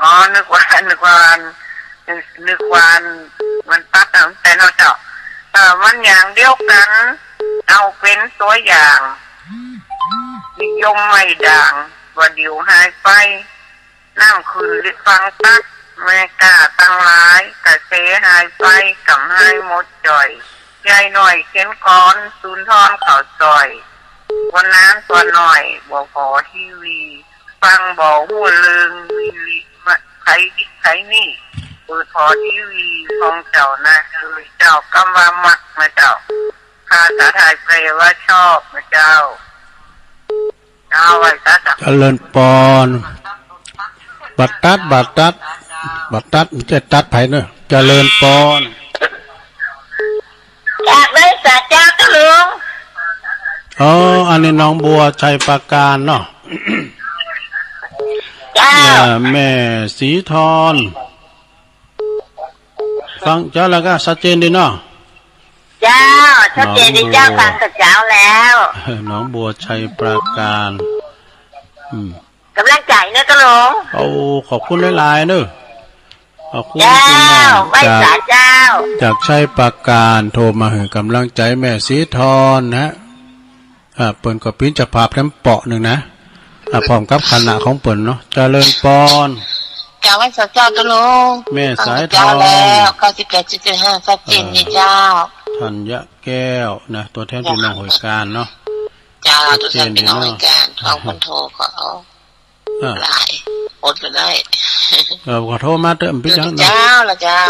อ๋อ นึกว่า นึกว่า นึกว่ามันตัดตั้งแต่เนาะเจ้า เอ่อ มันอย่างเดียวกัน เอาเป็นตัวอย่าง นิยมไม้ด่าง ว่าเดี๋ยวหายไป น้ำขึ้นลิบฟังตัด แม่กล้าตั้งหลาย กระแสหายไป กำหายหมดจ่อย ยายน้อยเข็นกลอน สุนทรข้าวซอย วันนั้นตัวน้อย บ่พอทีวี ฟังบ่ฮู้เรื่อง มีลิมาไขดิบไขนี่ เปิดพอทีวี ของเจ้านะเอ้ย เจ้ากำว่ามักนะเจ้า ภาษาไทยแปลว่าชอบนะเจ้า เจ้า ไหว้สาเจ้า เจริญปอน บักตัด บักตัด บักตัด ไม่ใช่ตัดไผเนอะ เจริญปอน จากไหว้สาเจ้า เจ้าลุง อ๋อ อันนี้หนองบัวชัยปราการเนาะ เจ้า เนี่ย แม่สีทอน ฟังเจ้าแล้วก็ชัดเจนดีเนาะ เจ้า ชัดเจนดีเจ้า หนองบัว ฟังกับเจ้าแล้ว หนองบัวชัยปราการ อืม กำลังใจเนอะเจ้าลุง โอ้ ขอบคุณหลายๆ เนอะ ขอบคุณ เจ้า พี่น้อง ไหว้สาเจ้า จาก จากชัยปราการ โทรมาหื้อกำลังใจแม่สีทอนนะฮะ อ่า เปิ้นก็ปิ้นเจ้าภาพแถมเปาะหนึ่งนะ อ่า พร้อมกับคณะของเปิ้นเนาะ เจริญปอน กราบไหว้สาเจ้าเจ้าลุง แม่สายทอง เจ้าแล้ว เก้าสิบแปดจุดเจ็ดห้า ชัดเจนดีเจ้า เอ่อ ธัญแก้วนะ ตัวแทนพี่น้องห้วยการเนาะ เจ้า ชัดเจนดีเนาะ ตัวแทนพี่น้องห้วยการ ของคนโทรก็เอา อ่า หลาย อดก็ได้ เออ ขอโทษมาเถอะ พี่เจ้าเนาะ เจ้าละเจ้า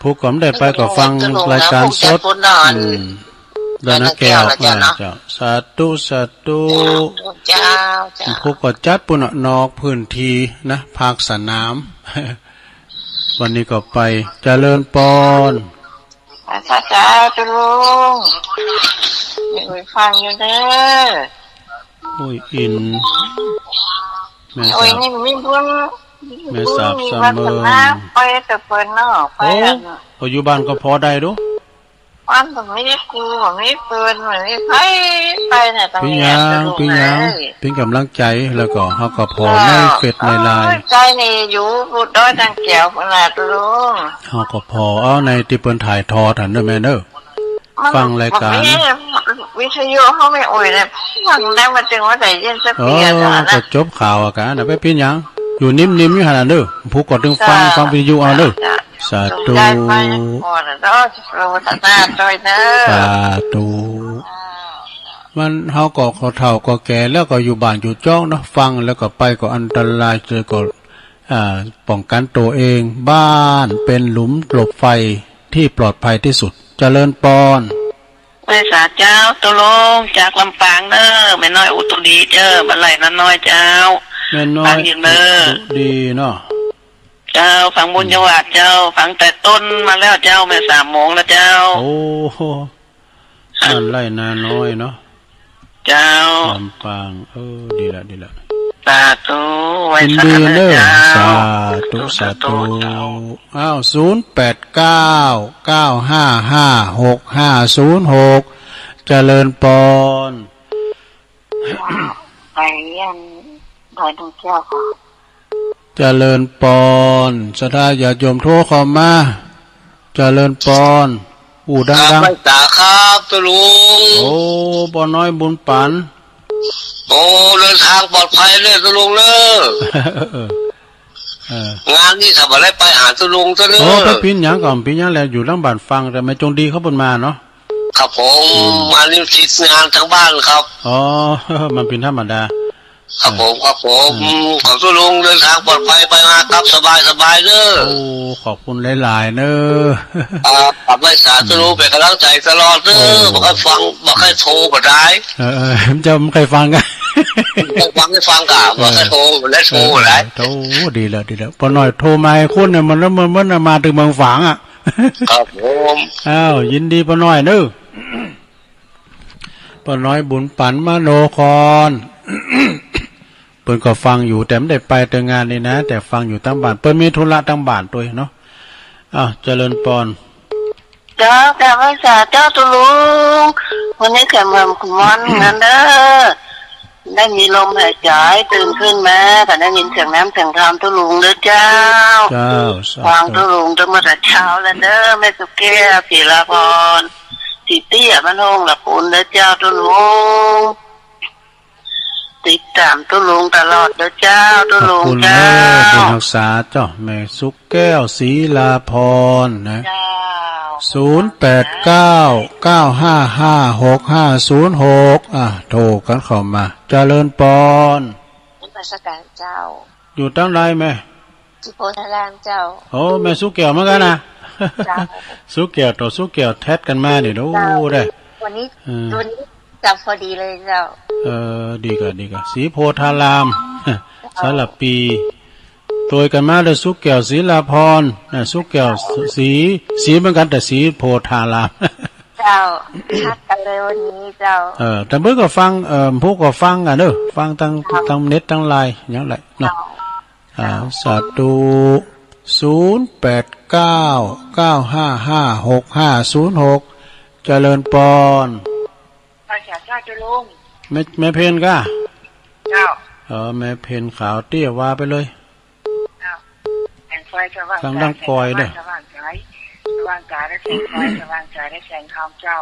ผู้ก็ไม่ได้ไปก็ฟังรายการสด อืม แล้วนะแก้ว เจ้าเนาะ อ่า เจ้า สาธุ สาธุ เจ้า เจ้า ผู้ก็จัดปุ้นเนาะ นอกพื้นที่นะ ภาคสนาม วันนี้ก็ไป เจริญปอน อาสาเจ้าเจ้าลุง มีอุ้ยฟังอยู่เด้อ อุ้ยอิน แม่สาว อุ้ยนี่มีบุญ แม่สาว มีบุญ สามเมือง มีวาสนา ไปแต่เปิ้นเนาะ ไป โอ้ อัน ปัจจุบันก็พอได้ดู มันบ่มีครูบ่มีเปิ้นบ่มีไผไปเนี่ยตรงนี้ เป็นหยัง เป็นหยัง เป็นกำลังใจ แล้วก็เฮาก็ผ่อในเฟซในไลน์ โอ้ย ใจนี่อยู่บนดอยตังแก้วพุ้นน่ะตุลุง เฮาก็ผ่อเอาในตี้เปิ้นถ่ายทอดหั้นเด้อแม่เด้อ มัน ฟังรายการ มันมีวิทยุเฮาไม่อ่อยเนี่ย ฟังได้มาจึงว่าได้ยินสักเปีย อ๋อ เท่านั้น ก็จบข่าวอะกะ น่ะ ไปเป็นหยัง อยู่นิ่มๆ อยู่หั่นน่ะเด้อ ผู้ก็ตึงฟัง จ้า ฟังวิทยุเอาเด้อ จ้า สาธุ สนใจไปก่อนเนาะ โมทนาด้วยเด้อ สาธุ มัน เฮาก็คอเฒ่าคอแก่แล้วก็อยู่บ้านอยู่จ้องเนาะ ฟังแล้วก็ไปก็อันตราย เจอก็ อ่า ป้องกันตัวเอง บ้านเป็นหลุมหลบภัยที่ปลอดภัยที่สุด เจริญปอน ไหว้สาเจ้า ตุลุง จากลำปางเด้อ แม่น้อยอุตุลีเจ้า บ้านไร่นาน้อยเจ้า แม่น้อย ฟังอยู่เด้อ อุตุลีเนาะ เจ้า ฟังบุญ อืม จังหวัดเจ้า ฟังแต่ต้นมาแล้วเจ้า แม่สามโมงแล้วเจ้า โอ้ บ้านไร่นาน้อยเนาะ เจ้า ลำปาง เออ ดีละ ดีละ สาธุ ไหว้ ยินดีเด้อ สาธุ สาธุ สาธุ เจ้า อ้าว ศูนย์แปดเก้า เก้าห้าห้า หกห้าศูนย์หก เจริญปอน ไปยังดอยดวงแก้วค่ะ เจริญปอน ศรัทธาญาติโยมโทรเข้ามา เจริญปอน อู้ดังๆ ครับ ไหว้สาครับ ตุลุง โอ้ ป้อน้อยบุญปัน โอ้ เดินทางปลอดภัยเด้อ ตุลุงเด้อ เออ เออ งานนี้ถ้าบ่ได้ไปหาตุลุงซะเด้อ โอ้ ไปปิ้นหยังก่อน ปิ้นหยังแล้ว อยู่หลังบ้านฟัง แต่แม่จงดีเขาเปิ้นมาเนาะ ครับผม อืม อันนี้ติดงานทางบ้านครับ อ๋อ มันเป็นธรรมดา ครับผม ครับผม อืม ขอให้ลุงเดินทางปลอดภัยไปมาครับ สบายสบายเด้อ โอ้ ขอบคุณหลายๆ เด้อ ครับ ครับ ไหว้สาธุ อืม เป็นกำลังใจตลอดเด้อ โอ้ บ่ค่อยฟัง บ่ค่อยโทรก็ได้ เออ เออ เจ้าบ่ค่อยฟังกะ บ่ค่อยฟัง ได้ฟังกะ เออ บ่ค่อยโทร บ่ได้โทร เออ เออ ได้ โอ้ ดีแล้ว ดีแล้ว ป้อน้อยโทรมาให้คุณเนี่ย มัน มัน มันมาถึงเมืองฝางอะ ครับผม อ้าว ยินดีป้อน้อยเนอะ ป้อน้อยบุญปันมโนคร เปิ้นก็ฟังอยู่ แต่ไม่ได้ไปแต่งานนี่นะ แต่ฟังอยู่ตั้งบ้าน เปิ้นมีธุระตั้งบ้านตัวเนาะ อ้าว เจริญปอน เจ้า กราบไหว้สาเจ้าตุลุง วันนี้แขมเมืองคุมอนเงินเด้อ ได้มีลมหายใจ ตื่นขึ้นมาก็ได้ยินเสียงน้ำเสียงธรรมตุลุงเด้อเจ้า เจ้า สาธุ ฟังตุลุงตั้งแต่เช้าแล้วเด้อ แม่สุแก้ว ศิลาพร สีเตี้ย บ้านโฮงละปูนเด้อเจ้าตุลุง ติดตามตุลุงตลอดเด้อเจ้า ตุลุงเจ้า ขอบคุณเด้อ บุญฮักษาเจ้า แม่สุแก้ว ศิลาพรนะ เจ้า ศูนย์แปดเก้า เก้าห้าห้า หกห้าศูนย์หก อ่ะ โทรกันเข้ามา เจริญปอน นมัสการเจ้า อยู่ตั้งใดแม่ ที่โพธารามเจ้า โอ้ แม่สุแก้วเหมือนกันนะ เจ้า สุแก้วต่อสุแก้วแทดกันมานี่ โอ้ เจ้า ได้ วันนี้ เออ วันนี้จับพอดีเลยเจ้า เออ ดีกะ ดีกะ สีโพธาราม เจ้า สารปี โตยกันมาด้วยสุแก้ว ศิลาพร นะ สุแก้ว เจ้า สี สีเหมือนกัน แต่สีโพธาราม เจ้า คัดกันเลยวันนี้เจ้า เออ แต่เมื่อก็ฟัง เอ่อ ผู้ก็ฟังกันเนอะ ฟังทาง เจ้า ทางเน็ตทางไลน์อย่างไรเนาะ เจ้า อ่า สาธุ ศูนย์แปดเก้า เก้าห้าห้า หกห้าศูนย์หก เจริญปอน พระเจ้าเจ้าตุลุง แม่ แม่เพนก้า เจ้า เออ แม่เพนขาวเตี้ยว่าไปเลย เจ้า แสงไฟสว่าง ทางด้านกอยเด้อ สว่างกาย สว่างกายและแสงไฟ สว่างใจและแสงธรรมเจ้า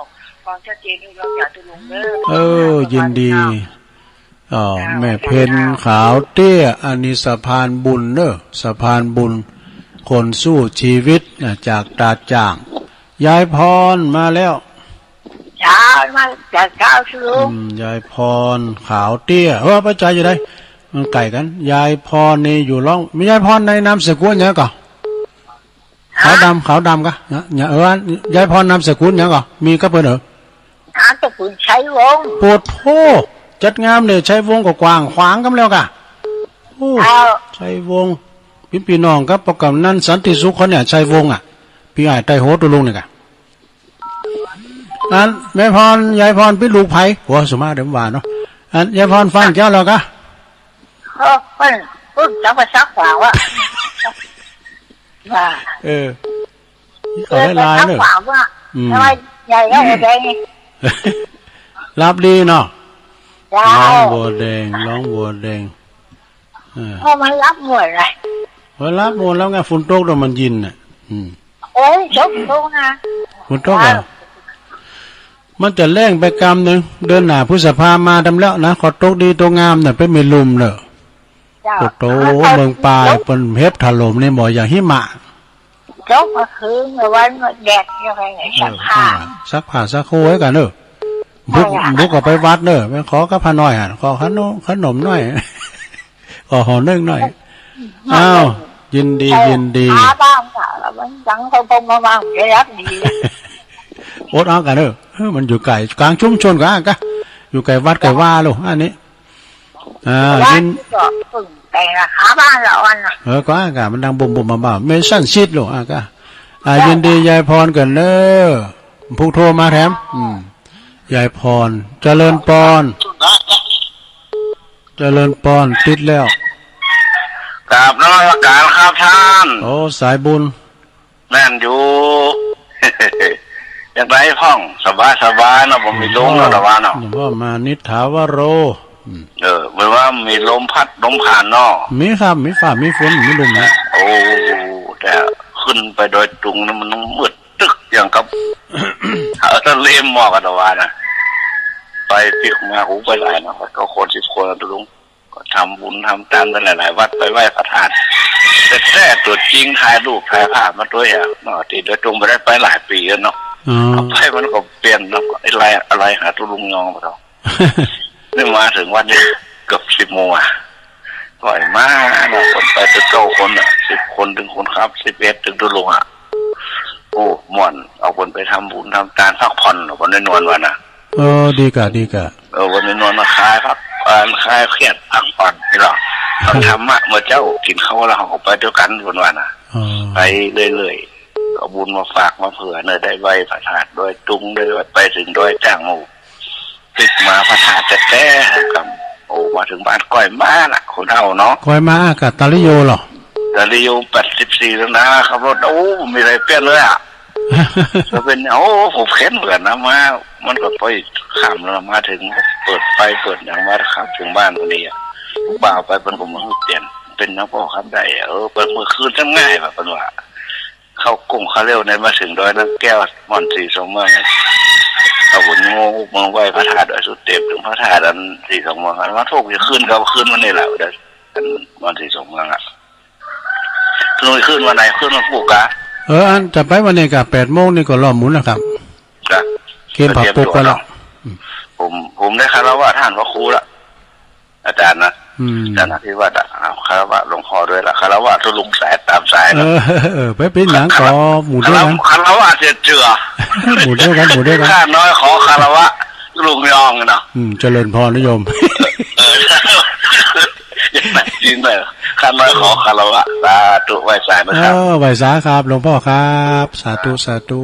ความชัดเจนที่เราอยากจะลงเด้อ เออ ยินดี เจ้า อ๋อ แม่เพนขาวเตี้ย อันนี้สะพานบุญเนอะ สะพานบุญ คนสู้ชีวิตนะ จากตาจ่าง ยายพรมาแล้ว เจ้า มาจากเจ้าสิลุง อืม ยายพรขาวเตี้ย เออ ป้าจ๋าอยู่ไหน มันใกล้กัน ยายพรนี่อยู่ร่อง มียายพรในนามสกุลหยังก่อ ขาวดำ ขาวดำกะ เนี่ย เนี่ย เออ ยายพรนามสกุลหยังก่อ มีกับเปิ้นเหรอ นามสกุลชัยวงศ์ โพดโพ จัดงามเนี่ย ชัยวงศ์ก็กว้างขวางกำแล้วกะ โอ้ เจ้า ชัยวงศ์ พี่ พี่น้องครับ พวกกำนันสันติสุขเขาเนี่ย ชัยวงศ์อะ พี่อ้ายไต้โหตุลุงเนี่ยกะ อัน แม่พร ยายพร เป็นลูกไผ โอ้ สุมาเดี๋ยวว่าเนาะ อัน ยายพร ฟังเจ้าแล้วกะ เออ เปิ้น เปิ้นจับมาซักขวางวะ ว่า เออ เอาหลายๆเนอะ อืม หลับดีเนาะ เจ้า ร้องบัวแดง ร้องบัวแดง เออ เพราะมันหลับหมดเลย มันหลับหมดแล้วไง ฝนตกแล้วมันยินน่ะ อืม โอ้ย ตก ตกนะ ฝนตกเหรอ อ่า มันจะแล้งไปกำหนึ่ง เดือนหน้าพฤษภามาดำแล้วนะ ขอตกดีตกงามน่ะ เป็นไม่ลุ่มเนอะ เจ้า โอ้โห เมืองปาย เปิ้นเห็บถล่มนี่บ่อย่างหิมะ ตกเมื่อคืนเมื่อวันเมื่อแดดยังไง เออ ซักผ้า ซักผ้าซักโคไว้กันเนอะ บุก นั่นแหละ บุกออกไปวัดเนอะ ไปขอกับพระน้อยหั่น ขอขนม ขนมหน่อย ขอห่อหนึ่งหน่อย อ้าว ยินดี เออ ยินดี หาบ้างค่ะ มันยังคงมาบ้าง ได้รับดี อดเอากันเนอะ เออ มันอยู่ไกล กลางชุมชนก็อ่ะกะ อยู่ไกลวัดไกลวาลูก อันนี้ อ่า ว่า ยิน ก็เพิ่งแต่งราคาบ้านละอ่อนนะ เออ ก็อ่ะกะ มันดังบุ่มๆ เบาๆ ไม่สั้นชิดลูก อ่ะกะ อ่า ได้ ยินดียายพรก่อนเนอะ ผู้โทรมาแถม อืม ยายพร เจริญปอน เจริญปอน ติดแล้ว กราบนมัสการครับท่าน โอ้ สายบุญ แม่นอยู่ จั่งใดพ่อง สบายสบายเนาะ บ่มีลมเนาะ หลวงพ่อ ตะวันเนาะ หลวงพ่อมานิษฐาวโร อืม เออ แปลว่ามีลมพัดลมผ่านเนาะ มีครับ มีฟ้ามีฝน มีลมนะ โอ้ แต่ขึ้นไปดอยตุงนี่มันต้องมืดตึ๊กอย่างกับ เออ ทะเลหมอกอะ ตะวันนะ ไปพลิกมา โอ้ ไปหลายเนาะ เก้าคน สิบคนอะ ตะลุง ก็ทำบุญทำทานกันหลายๆวัด ไปไหว้พระธาตุ แต่ แต่ตัวจริงถ่ายรูปถ่ายภาพมาด้วยอะเนาะ ที่โดยตรงบ่ได้ไปหลายปีแล้วเนาะ อ๋อ เอาไปมันก็เปลี่ยนเนาะ อะไร อะไรหาตุลุงยองบ่เนาะ นี่มาถึงวัดนี่เกือบสิบโมงอะ ก็ไอ้มาเนาะ คนไปตั้งเก้าคนอะ สิบคนถึงคนขับ สิบเอ็ดถึงตุลุงอะ โอ้ ม่วน เอาเพิ่นไปทำบุญทำทานพักผ่อน เพิ่นได้นอนว่านะ เออ ดีกะ ดีกะ เออ เพิ่นได้นอนมาคลายพัก เอ่อ คลายเครียดพักผ่อนนี่เนาะ ฟังธรรมะเมื่อเจ๊ากินข้าวแล้วเฮาก็ไปด้วยกัน เพิ่นว่านะ อ๋อ ไปเรื่อยๆ เอาบุญมาฝากมาเผื่อเนอะ ได้ไหว้พระธาตุดอยตุง ได้ไปถึงดอยจ้างหมู่ ตึกมาพระธาตุแต๊ๆ ครับ โอ้ มาถึงบ้านก้อยมาน่ะ คนเฒ่าเนาะ ก้อยมากับตาลิโยเหรอ ตาลิโยแปดสิบสี่แล้วนะ ขับรถ โอ้ มีอะไรเปลี่ยนเลยอะ ก็เป็น โอ้ ผมเข็นเหมือนนะ มา มันก็ไปข้ามแล้ว มาถึง เปิดไฟ เปิดอย่าง มาขับถึงบ้านพอดีอะ บ่าวไป เพิ่นก็มาเปลี่ยน เป็นหยังพ่อขับได้อะ เออ เปิดมื้อคืนจั่งง่ายว่ะ เพิ่นว่า เข้ากรุงเข้าเร็วในมาถึงดอยนางแก้ว ม่อนสีสองเมือง เอาบุญโง่เมืองไหว้พระธาตุดอยสุเทพ ถึงพระธาตุอันสีสองเมือง อันมาถูกจะขึ้นก็ขึ้นวันนี้แหละ เดี๋ยวอันม่อนสีสองเมืองอะ ขึ้นขึ้นวันไหน ขึ้นวันพุธกะ เออ อันจะไปวันนี้กะ แปดโมงนี่ก็ล้อมหมุนแล้วครับ ครับ เตรียมผ้าปกไปแล้ว เตรียมตัวเนาะ อืม ผม ผมได้คารวะท่านพระครูแล้ว อาจารย์นะ อืม อาจารย์อภิวัฒน์อะ อ้าว คารวะหลวงพ่อด้วยล่ะ คารวะทุลุงสายตามสายนะ เออ เออ ไปเป็นหยังก็หมู่เดียวกัน คารวะ คารวะเจือเจือ หมู่เดียวกัน หมู่เดียวกัน ข้าน้อยขอคารวะลุงยองนะ อืม เจริญพรนะโยม เออ จริงเลย ข้าน้อยขอคารวะ สาธุ ไหว้สานะครับ เออ ไหว้สาครับ หลวงพ่อครับ สาธุ สาธุ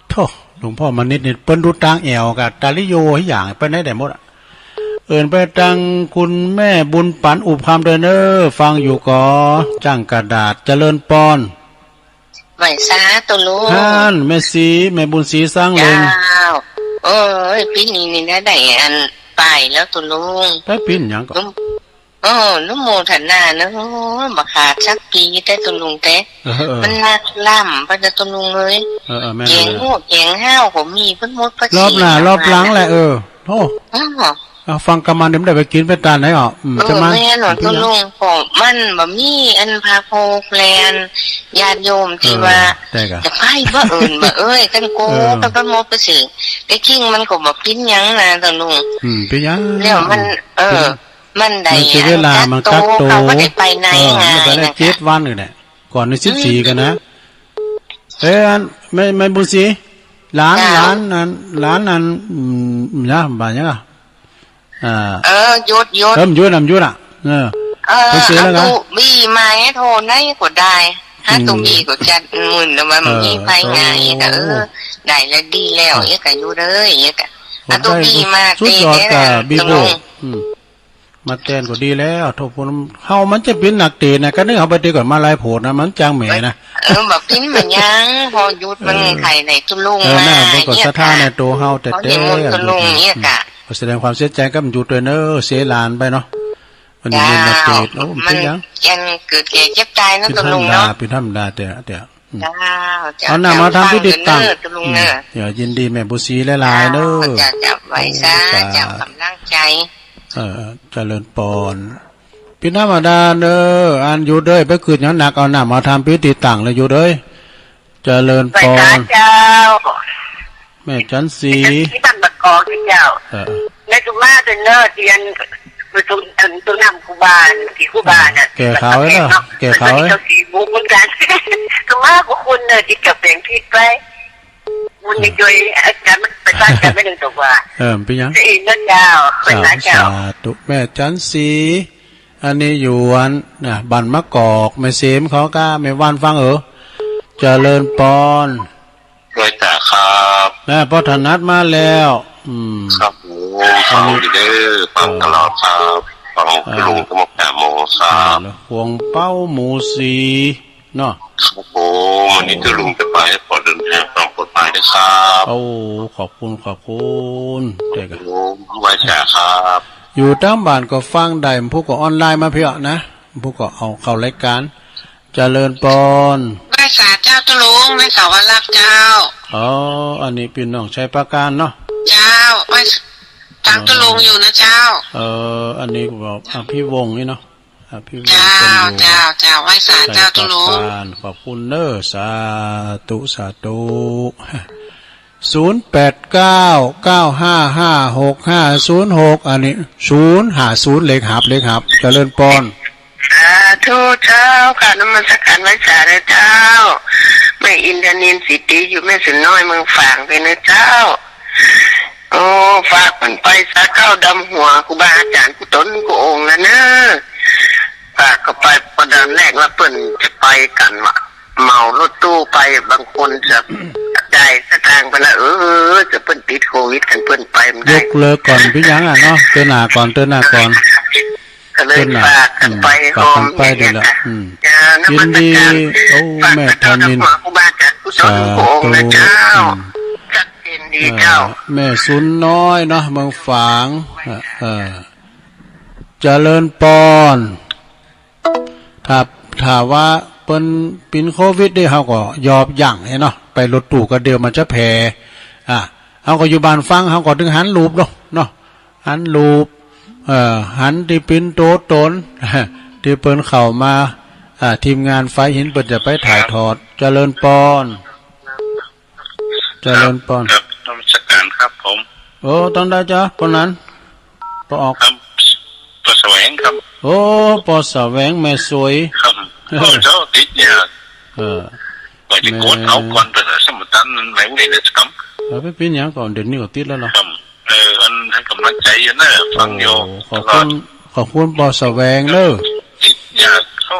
โธ่ หลวงพ่อมณิชย์นี่ เปิ้นดูตางแอวกับตาลิโยอย่าง เปิ้นได้แต่หมดอะ เอิ้นไปตังคุณแม่บุญปันอุบคำด้วยเน้อ ฟังอยู่ก่อ จ้างกระดาษ เจริญปอน ไหว้สาตุลุง ฮั่น แม่ศรี แม่บุญศรีสร้างเล็ง เจ้า โอ้ย ปีนี้นี่นะ ได้อันป้ายแล้วตุลุง ได้ปีนหยังก่อ เออ อนุโมทนาเนอะ โอ้ย บ่ขาดสักปีแต่ตุลุงแต่ เออ เออ มันหนักล้ำไปนะตุลุงเอ้ย เออ เออ แม่น แกง เลย โง่แกงห้าวก็มี เพิ่นหมดภาษี รอบหน้า แล้ว รอบหลัง มา แหละ เออ โอ้ เออ เอาฟังกำมันเดี๋ยวมันได้ไปกินไปตานไหนอ่ะ อืม เออ จะมา แม่นหรอ เดี๋ยว ตุลุง ก็มันบ่มีอันพาโพกแลน ญาติโยมที่ เออ ว่า แต่ก็ จะไปบ่เอิ้นบ่เอ้ย กันโก เออ กันไปหมดภาษี แต่คิงมันก็บ่กินหยังนะตุลุง อืม เป็นหยัง แล้วมัน เออ เป็น มันได้ มันเสียเวลา อัน มันกักตัว กักตัว เขาบ่ได้ไปไหน เออ ไง มันก็ได้ นะคะ เจ็ดวันนี่แหละ ก่อนในสิบสี่ อืม กันนะ เอ้ย อัน แม่ แม่บุญศรี หลาน เจ้า หลานอัน หลานอัน อืม นะ บ่าหยังอะ อ่า เออ หยุด หยุด เออ มันหยุดนะ มันหยุดอะ เออ เออ เพิ่นเสียแล้วนะ เอาตู้บี้มาให้โทรไหนก็ได้ หา อืม ตู้บี้ก็จัดหมื่นแล้วว่ามัน เออ มีไฟไง โอ้ แต่ เออ ได้แล้วดีแล้ว อ่ะ เอ๊ะ ก็อยู่เลย เอ๊ะ ก็ ผม เอาตู้บี้มา ได้สุดยอด เตะ กับ ได้ บีโบ ตกลง อืม มาแตนก็ดีแล้ว โทษ เฮามันจะเป็นนักเตะนะ ก็นึกเอาไปเตะก่อนมาหลายโพดนะ มันจังแหมนะ เออ บ่ปิ้นมันยัง พอหยุดมัน เออ ไข่ในตุลุง เออ นะ นะ มันก็ เนี่ย ศรัทธาในตัวเฮาแต่ เขา แต่ เห็นมันตุลุงเนี่ยกะ ก็แสดงความเสียใจกับหยุดด้วยเนอะ เสียหลานไปเนาะ มันอยู่ในนักเตะ เจ้า โอ้ มันเป็นหยัง มันเกิดแก่เจ็บตายนะ เป็นธรรมดา ตุลุงเนาะ เป็นธรรมดาแต่ แต่ อืม เจ้า เจ้า เอาหน้ามาทำพิธีตั้ง เจ้า ฟังเด้อ ตุลุงเนอะ อืม เดี๋ยวยินดีแม่บุญศรีหลายๆเด้อ เจ้า เจ้า ไหว้ซะ โอ้ เจ้า เจ้า กำลังใจ เออ เจริญปอน เป็นธรรมดาเด้อ อันหยุดเอ้ย ไปกึดหยังหนัก เอาหน้ามาทำพิธีตั้งเลยหยุดเอ้ย เจริญปอน ไหว้สาเจ้า แม่จันทร์ศรี ที่บ้านบางกอกเจ้า เออ แม่ตุมาเป็นเนอร์เตียน คือตุนตุนนำครูบา ที่ครูบาน่ะ แก่เขาแล้วเนาะ แก่เขาแล้ว เจ้าสีบุกเหมือนกัน ตุมาก็คุณเนอร์ที่กับแสงทิศไป บุญนี่ช่วยอาจารย์มันไปสร้างกันไม่ถึงตัว เออ เป็นหยัง จะอินนะเจ้า เป็นนะเจ้า สาธุ แม่จันทร์ศรี อันนี้อยู่อันน่ะ บ้านมะกอก แม่เสมเขาก็แม่ว่านฟังเออ เจริญปอน ไหว้สาครับ นะ พอถนัดมาแล้ว อืม ครับผม ฟังอยู่เด้อ ฟังตลอดครับ ฟัง เออ ลุงก็มาแปดโมงครับ เออ ห่วงเป้าหมูสี เนาะ ครับผม วันนี้ โอ้ ตุลุงจะไป ขอเดินทางความปลอดภัยนะครับ โอ้ ขอบคุณ ขอบคุณ เด้อครับ ผม ไหว้สาครับ อยู่ตามบ้านก็ฟังได้ ผู้ก็ออนไลน์มาเพียงนะ ผู้ก็เอาเข้ารายการ เจริญปอน ไหว้สาเจ้าตุลุง ไหว้สาวันรักเจ้า อ๋อ อันนี้พี่น้องชัยประการเนาะ เจ้า ไหว้สา ฟังตุลุงอยู่นะเจ้า เออ อันนี้ก็อภิวงศ์นี่เนาะ อภิวงศ์ เจ้า คนอยู่ เจ้า เจ้า ไหว้สาเจ้าตุลุง ชัยประการ ขอบคุณเนอะ สาธุ สาธุ ศูนย์แปดเก้า เก้าห้าห้า หกห้าศูนย์หก อันนี้ ศูนย์ห้าศูนย์ เลขหับ เลขหับ เจริญปอน สาธุเจ้าค่ะ นมัสการไหว้สานะเจ้า แม่อินทนิล สิทธิ อยู่แม่สนน้อย เมืองฝาง เป็นนะเจ้า โอ้ ฝากเปิ้นไปสาเก้าดำหัว ครูบาอาจารย์กู้ตนกู้องค์แล้วเนอะ ฝากก็ไป ประเด็นแรกว่าเปิ้นจะไปกันวะ เหมารถตู้ไป บางคนจะจ่ายสตางค์ไปละ เออ จะเปิ้นติดโควิดกัน เปิ้นไปบ่ได้ ยกเลิกก่อน เป็นหยังอะเนาะ เติมหน้าก่อน เติมหน้าก่อน ก็เลย เติมหน้า ฝากกันไป อืม พร้อม ฝากกันไป อย่างเงี้ย ดีละ ค่ะ อืม จ้า ยินดี นมัสการ โอ้ ฝาก แม่ธนิล ครูบาอาจารย์กู้ตนกู้องค์นะเจ้า สาธุ อืม ชัดเจนดีเจ้า เอ่อ แม่สุนน้อยเนาะ เมืองฝาง เอ่อ เอ่อ เจริญปอน ถ้า ถ้าว่าเปิ้นเป็นโควิดนี่ เฮาก็ยอบยั้งให้เนาะ ไปรถตู้ก็เดี๋ยวมันจะแพร่ อ่า เฮาก็อยู่บ้านฟัง เฮาก็ถึงหันรูปเนาะ เนาะ หันรูป เอ่อ หันที่เป็นตัวตน ที่เปิ้นเข้ามา อ่า ทีมงานไฟหินเปิ้นจะไปถ่ายทอด เจริญปอน เจริญปอน ครับ นมัสการครับผม โอ้ ตอนใดจ๊ะ ปอนั้น ปอออก ครับ ปอแสวงครับ โอ้ ปอแสวง แม่สวย ครับ โอ้ เจ้าติดยา เออ ว่าจะกดเอาก่อน แม่ แต่สมมุตินั้นมันไม่ไหวเลยครับ เออ ไม่เป็นหยังก่อน เดี๋ยวนี้ก็ติดแล้วเนาะ ครับ เออ อันให้กำลังใจอยู่นะ ฟังอยู่ โอ้ ขอบคุณ ตลอด ขอบคุณปอแสวงเด้อ ติดยา โอ้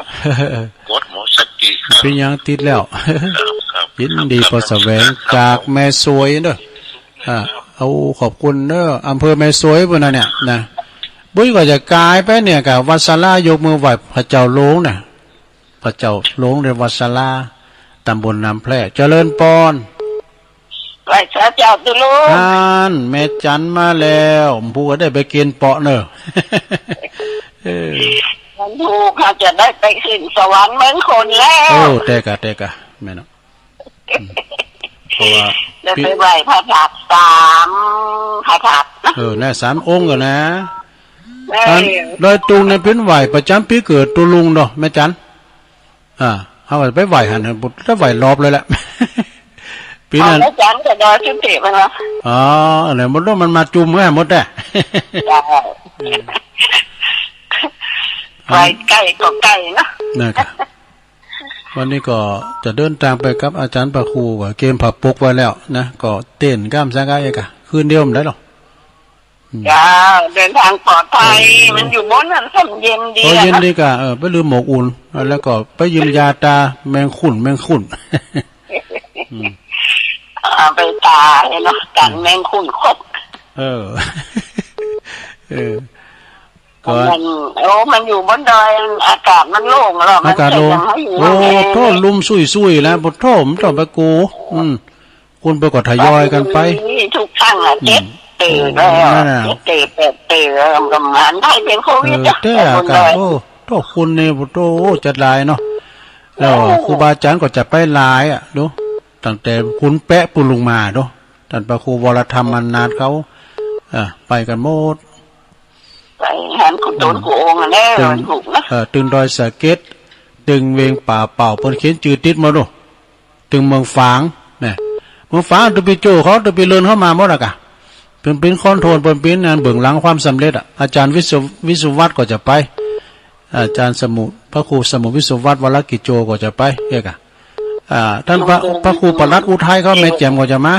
กดหมอสักทีครับ เป็นหยังติดแล้ว ครับ ครับ ยินดีปอแสวง ครับ จากแม่สวยเด้อ อ่า โอ้ ขอบคุณเด้อ อำเภอแม่สวยพุ้นนะเนี่ย นะ บุ้ยก็จะกลายไปเนี่ย กับวัดสลายกมือไหว้พระเจ้าโลงน่ะ พระเจ้าโลงในวัดสลา ตำบลน้ำแพร่ เจริญปอน ไหว้สาเจ้าตุลุง นั่น แม่จันมาแล้ว ผู้ก็ได้ไปกินเปาะเนอะ เออ มันถูก เขาจะได้ไปขึ้นสวรรค์เหมือนคนแล้ว โอ้ แต่กะ แต่กะ แม่เนาะ อืม เพราะว่า ได้ไปไหว้พระธาตุสามพระธาตุนะ เออ นะ สามองค์ก่อนนะ เออ อันดอยตุงเนี่ยเป็นไหว้ประจำปีเกิดตุลุงเนาะ แม่จัน อ่า เฮาก็ไปไหว้หั่นน่ะ บ่ได้ไหว้รอบเลยแหละ ปีนั้น เอาแล้วจันก็ดอยสุเทพฯมันวะ อ๋อ อันนั้นบ่รู้มันมาจุ่มกันหมดแหละ จ้า อืม ไหว้ใกล้ก็ใกล้เนาะ นะครับ วันนี้ก็จะเดินทางไปกับอาจารย์พระครู ก็เตรียมผ้าปกไว้แล้วนะ ก็เต้นก้ามสังกะเอกอะ คืนเดียวมันได้หรอก อืม จ้า เดินทางปลอดภัย เออ มันอยู่บนนั้น เย็นดี โอ้ อะ เย็นดีกะ เออ ไปลืมหมวกอุ่น แล้วก็ไปยืมยาตาแมงขุ่น แมงขุ่น อืม เอาไปตาเนาะ กัน อืม แมงขุ่นคด เออ เออ มัน โอ้ มันอยู่บนดอย อากาศมันโล่งแล้ว มัน อากาศโล่ง จะยังไม่อยู่ โอ้ แห้ง โถ่ ลุ่มซุยๆ แล้ว โถ่ มันต้องไปกู้ อืม คนไปก็ทยอยกันไป มีทุกครั้งอะ อืม เจ็ดปีแล้ว นั่นน่ะ เจ็ดปี แปดปีแล้ว ก็มันได้เป็นโควิด เออ อะ แต่ แต่บนดอย อากาศ โอ้ โถ่ คนนี่ โถ่ จัดหลายเนาะ แล้ว โอ้ ครูบาอาจารย์ก็จะไปหลายอะ ดู ตั้งแต่คุณแป๊ะปูนลงมา ดู ท่านพระครูวรธรรมนาถเขา เอ่อ ไปกันหมด ไปหันคุณโตน อืม คุณองค์อันนี้ ตึง วันถูกนะ เอ่อ ตึงดอยสะเก็ด ตึงเวียงป่าเป่า เปิ้นเขียนชื่อติดมาดู ตึงเมืองฝาง เนี่ย เมืองฝาง ตึงปีโจ้เขา ตึงปีเลินเขามาหมดอะกะ เปิ้นเป็นคอนโทรล เปิ้นเป็นอันเบื้องหลังความสำเร็จอะ อาจารย์วิศว- วิศวัตก็จะไป อาจารย์สมุ พระครูสมุวิศวัต วรกิจโจก็จะไป เอกอะ อ่า ท่านพระ พระครูปลัดอุทัยเขา แม่แจ่มก็จะมา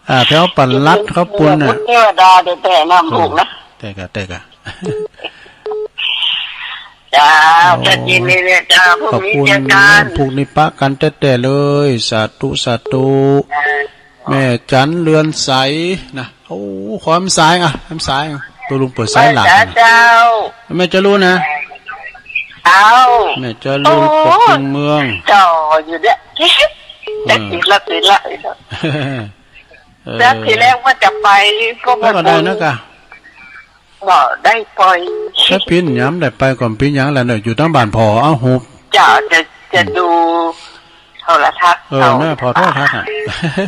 อ่า แถวปลัดเขาปูนน่ะ เทวดาแต่แต่น้ำถูกนะ แต่กะ แต่กะ จ้า โอ้ จะกินเลยเนี่ยจ้า พรุ่งนี้เจอกัน ขอบคุณ พรุ่งนี้ปะกันแต๊ๆ เลย สาธุ สาธุ จ้า แม่จันเรือนใสนะ โอ้ ความสายอ่ะ ความสายอ่ะ ตัวลุงเปิดสายหลัก จ้า นะ เจ้า แม่จรูนนะ เจ้า แม่จรูน โอ้ ปกครองเมือง จ่ออยู่เนี่ย เออ จะกินละ กินละ เออ แล้วทีแรกว่าจะไปก็ แล้วก็ได้นะกะ บ่ได้ไป ถ้าปิ้นหยังได้ไปก็ปิ้นหยังแหละเนอะ อยู่ตั้งบ้านพอ เอ้า หุบ จะ จะ จะ อืม ดูโทรทัศน์ เออ เอา แม่พอโทรทัศน์อะ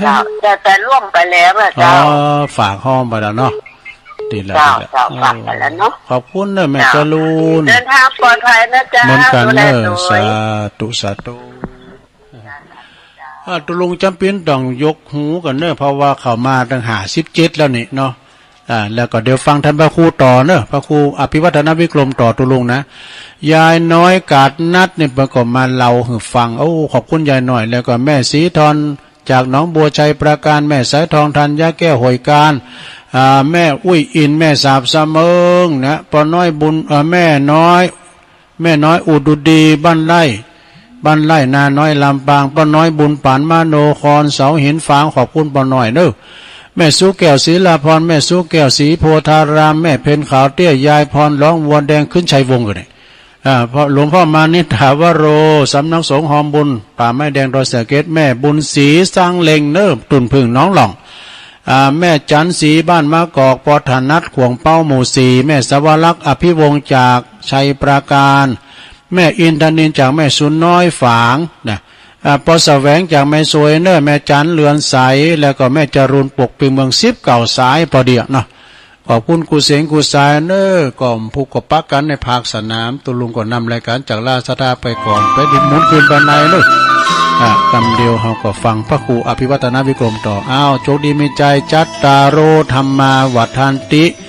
จะ จะ จะล่วงไปแล้วอะ อ๋อ เจ้า ฝากห้องไปแล้วเนาะ ดีแล้ว เจ้า ดีแล้ว เจ้า เออ ฝากไปแล้วเนาะ ขอบคุณเนอะแม่ เจ้า จรูน เดินทางปลอดภัยนะเจ้า เหมือนกันเนอะ ดูแลตัว สาธุ สาธุ อ่า ตกลงจำเป็นต้องยกหูกันเนอะ เพราะว่าเข้ามาตั้งห้าสิบเจ็ดแล้วนี่เนาะ อ่า แล้วก็เดี๋ยวฟังท่านพระครูต่อเนอะ พระครูอภิวัฒนวิกรมต่อตกลงนะ ยายน้อยกาดนัดนี่เปิ้นก็มาเล่าหื้อฟัง โอ้ ขอบคุณยายน้อย แล้วก็แม่ศรีทอนจากหนองบัวชัยปราการ แม่สายทองธัญญาแก้วห้วยการ อ่า แม่อุ้ยอิน แม่สาบสะเมิงนะ ป้อน้อยบุญ เอ่อ แม่น้อย แม่น้อยอุดุดี บ้านไร่ บ้านไร่นาน้อยลำปาง ป้อน้อยบุญปานมโนคร เสาหินฝาง ขอบคุณป้อน้อยเนอะ แม่สุแก้วศรีลาพร แม่สุแก้วศรีโพธาราม แม่เพ็ญขาวเตี้ย ยายพรร้องวัวแดง ขึ้นชัยวงศ์กันเนี่ย อ่า พ่อ หลวงพ่อมานิษฐาวโร สำนักสงฆ์หอมบุญ ป่าไม้แดงดอยสะเก็ด แม่บุญศรีสังเล็งเนอะ ตุ่นผึ่งหนองหล่อง อ่า แม่จันทร์ศรีบ้านมะกอก ปอถนัดขวงเป้าหมู่สี่ แม่สวรักษ์อภิวงศ์จากชัยปราการ แม่อินทนินจากแม่สุนน้อยฝางนะ อ่า ปอแสวงจากแม่สวยเนอะ แม่จันทร์เรือนใส แล้วก็แม่จรูนปกปิงเมือง สิบเก้าสายพอดีอะเนาะ ขอบคุณกู้เสียงกู้สายเนอะ ก็ผู้ก็ปะกันในภาคสนาม ตกลงก็นำรายการจากราชดาไปก่อน ไปดินหมุนคืนไปในเนอะ อ่ะ กำเดียวเฮาก็ฟังพระครูอภิวัฒนวิกรมต่อ อ้าว โชคดีมีชัย จัตตาโร ธัมมา วัฑฒันติ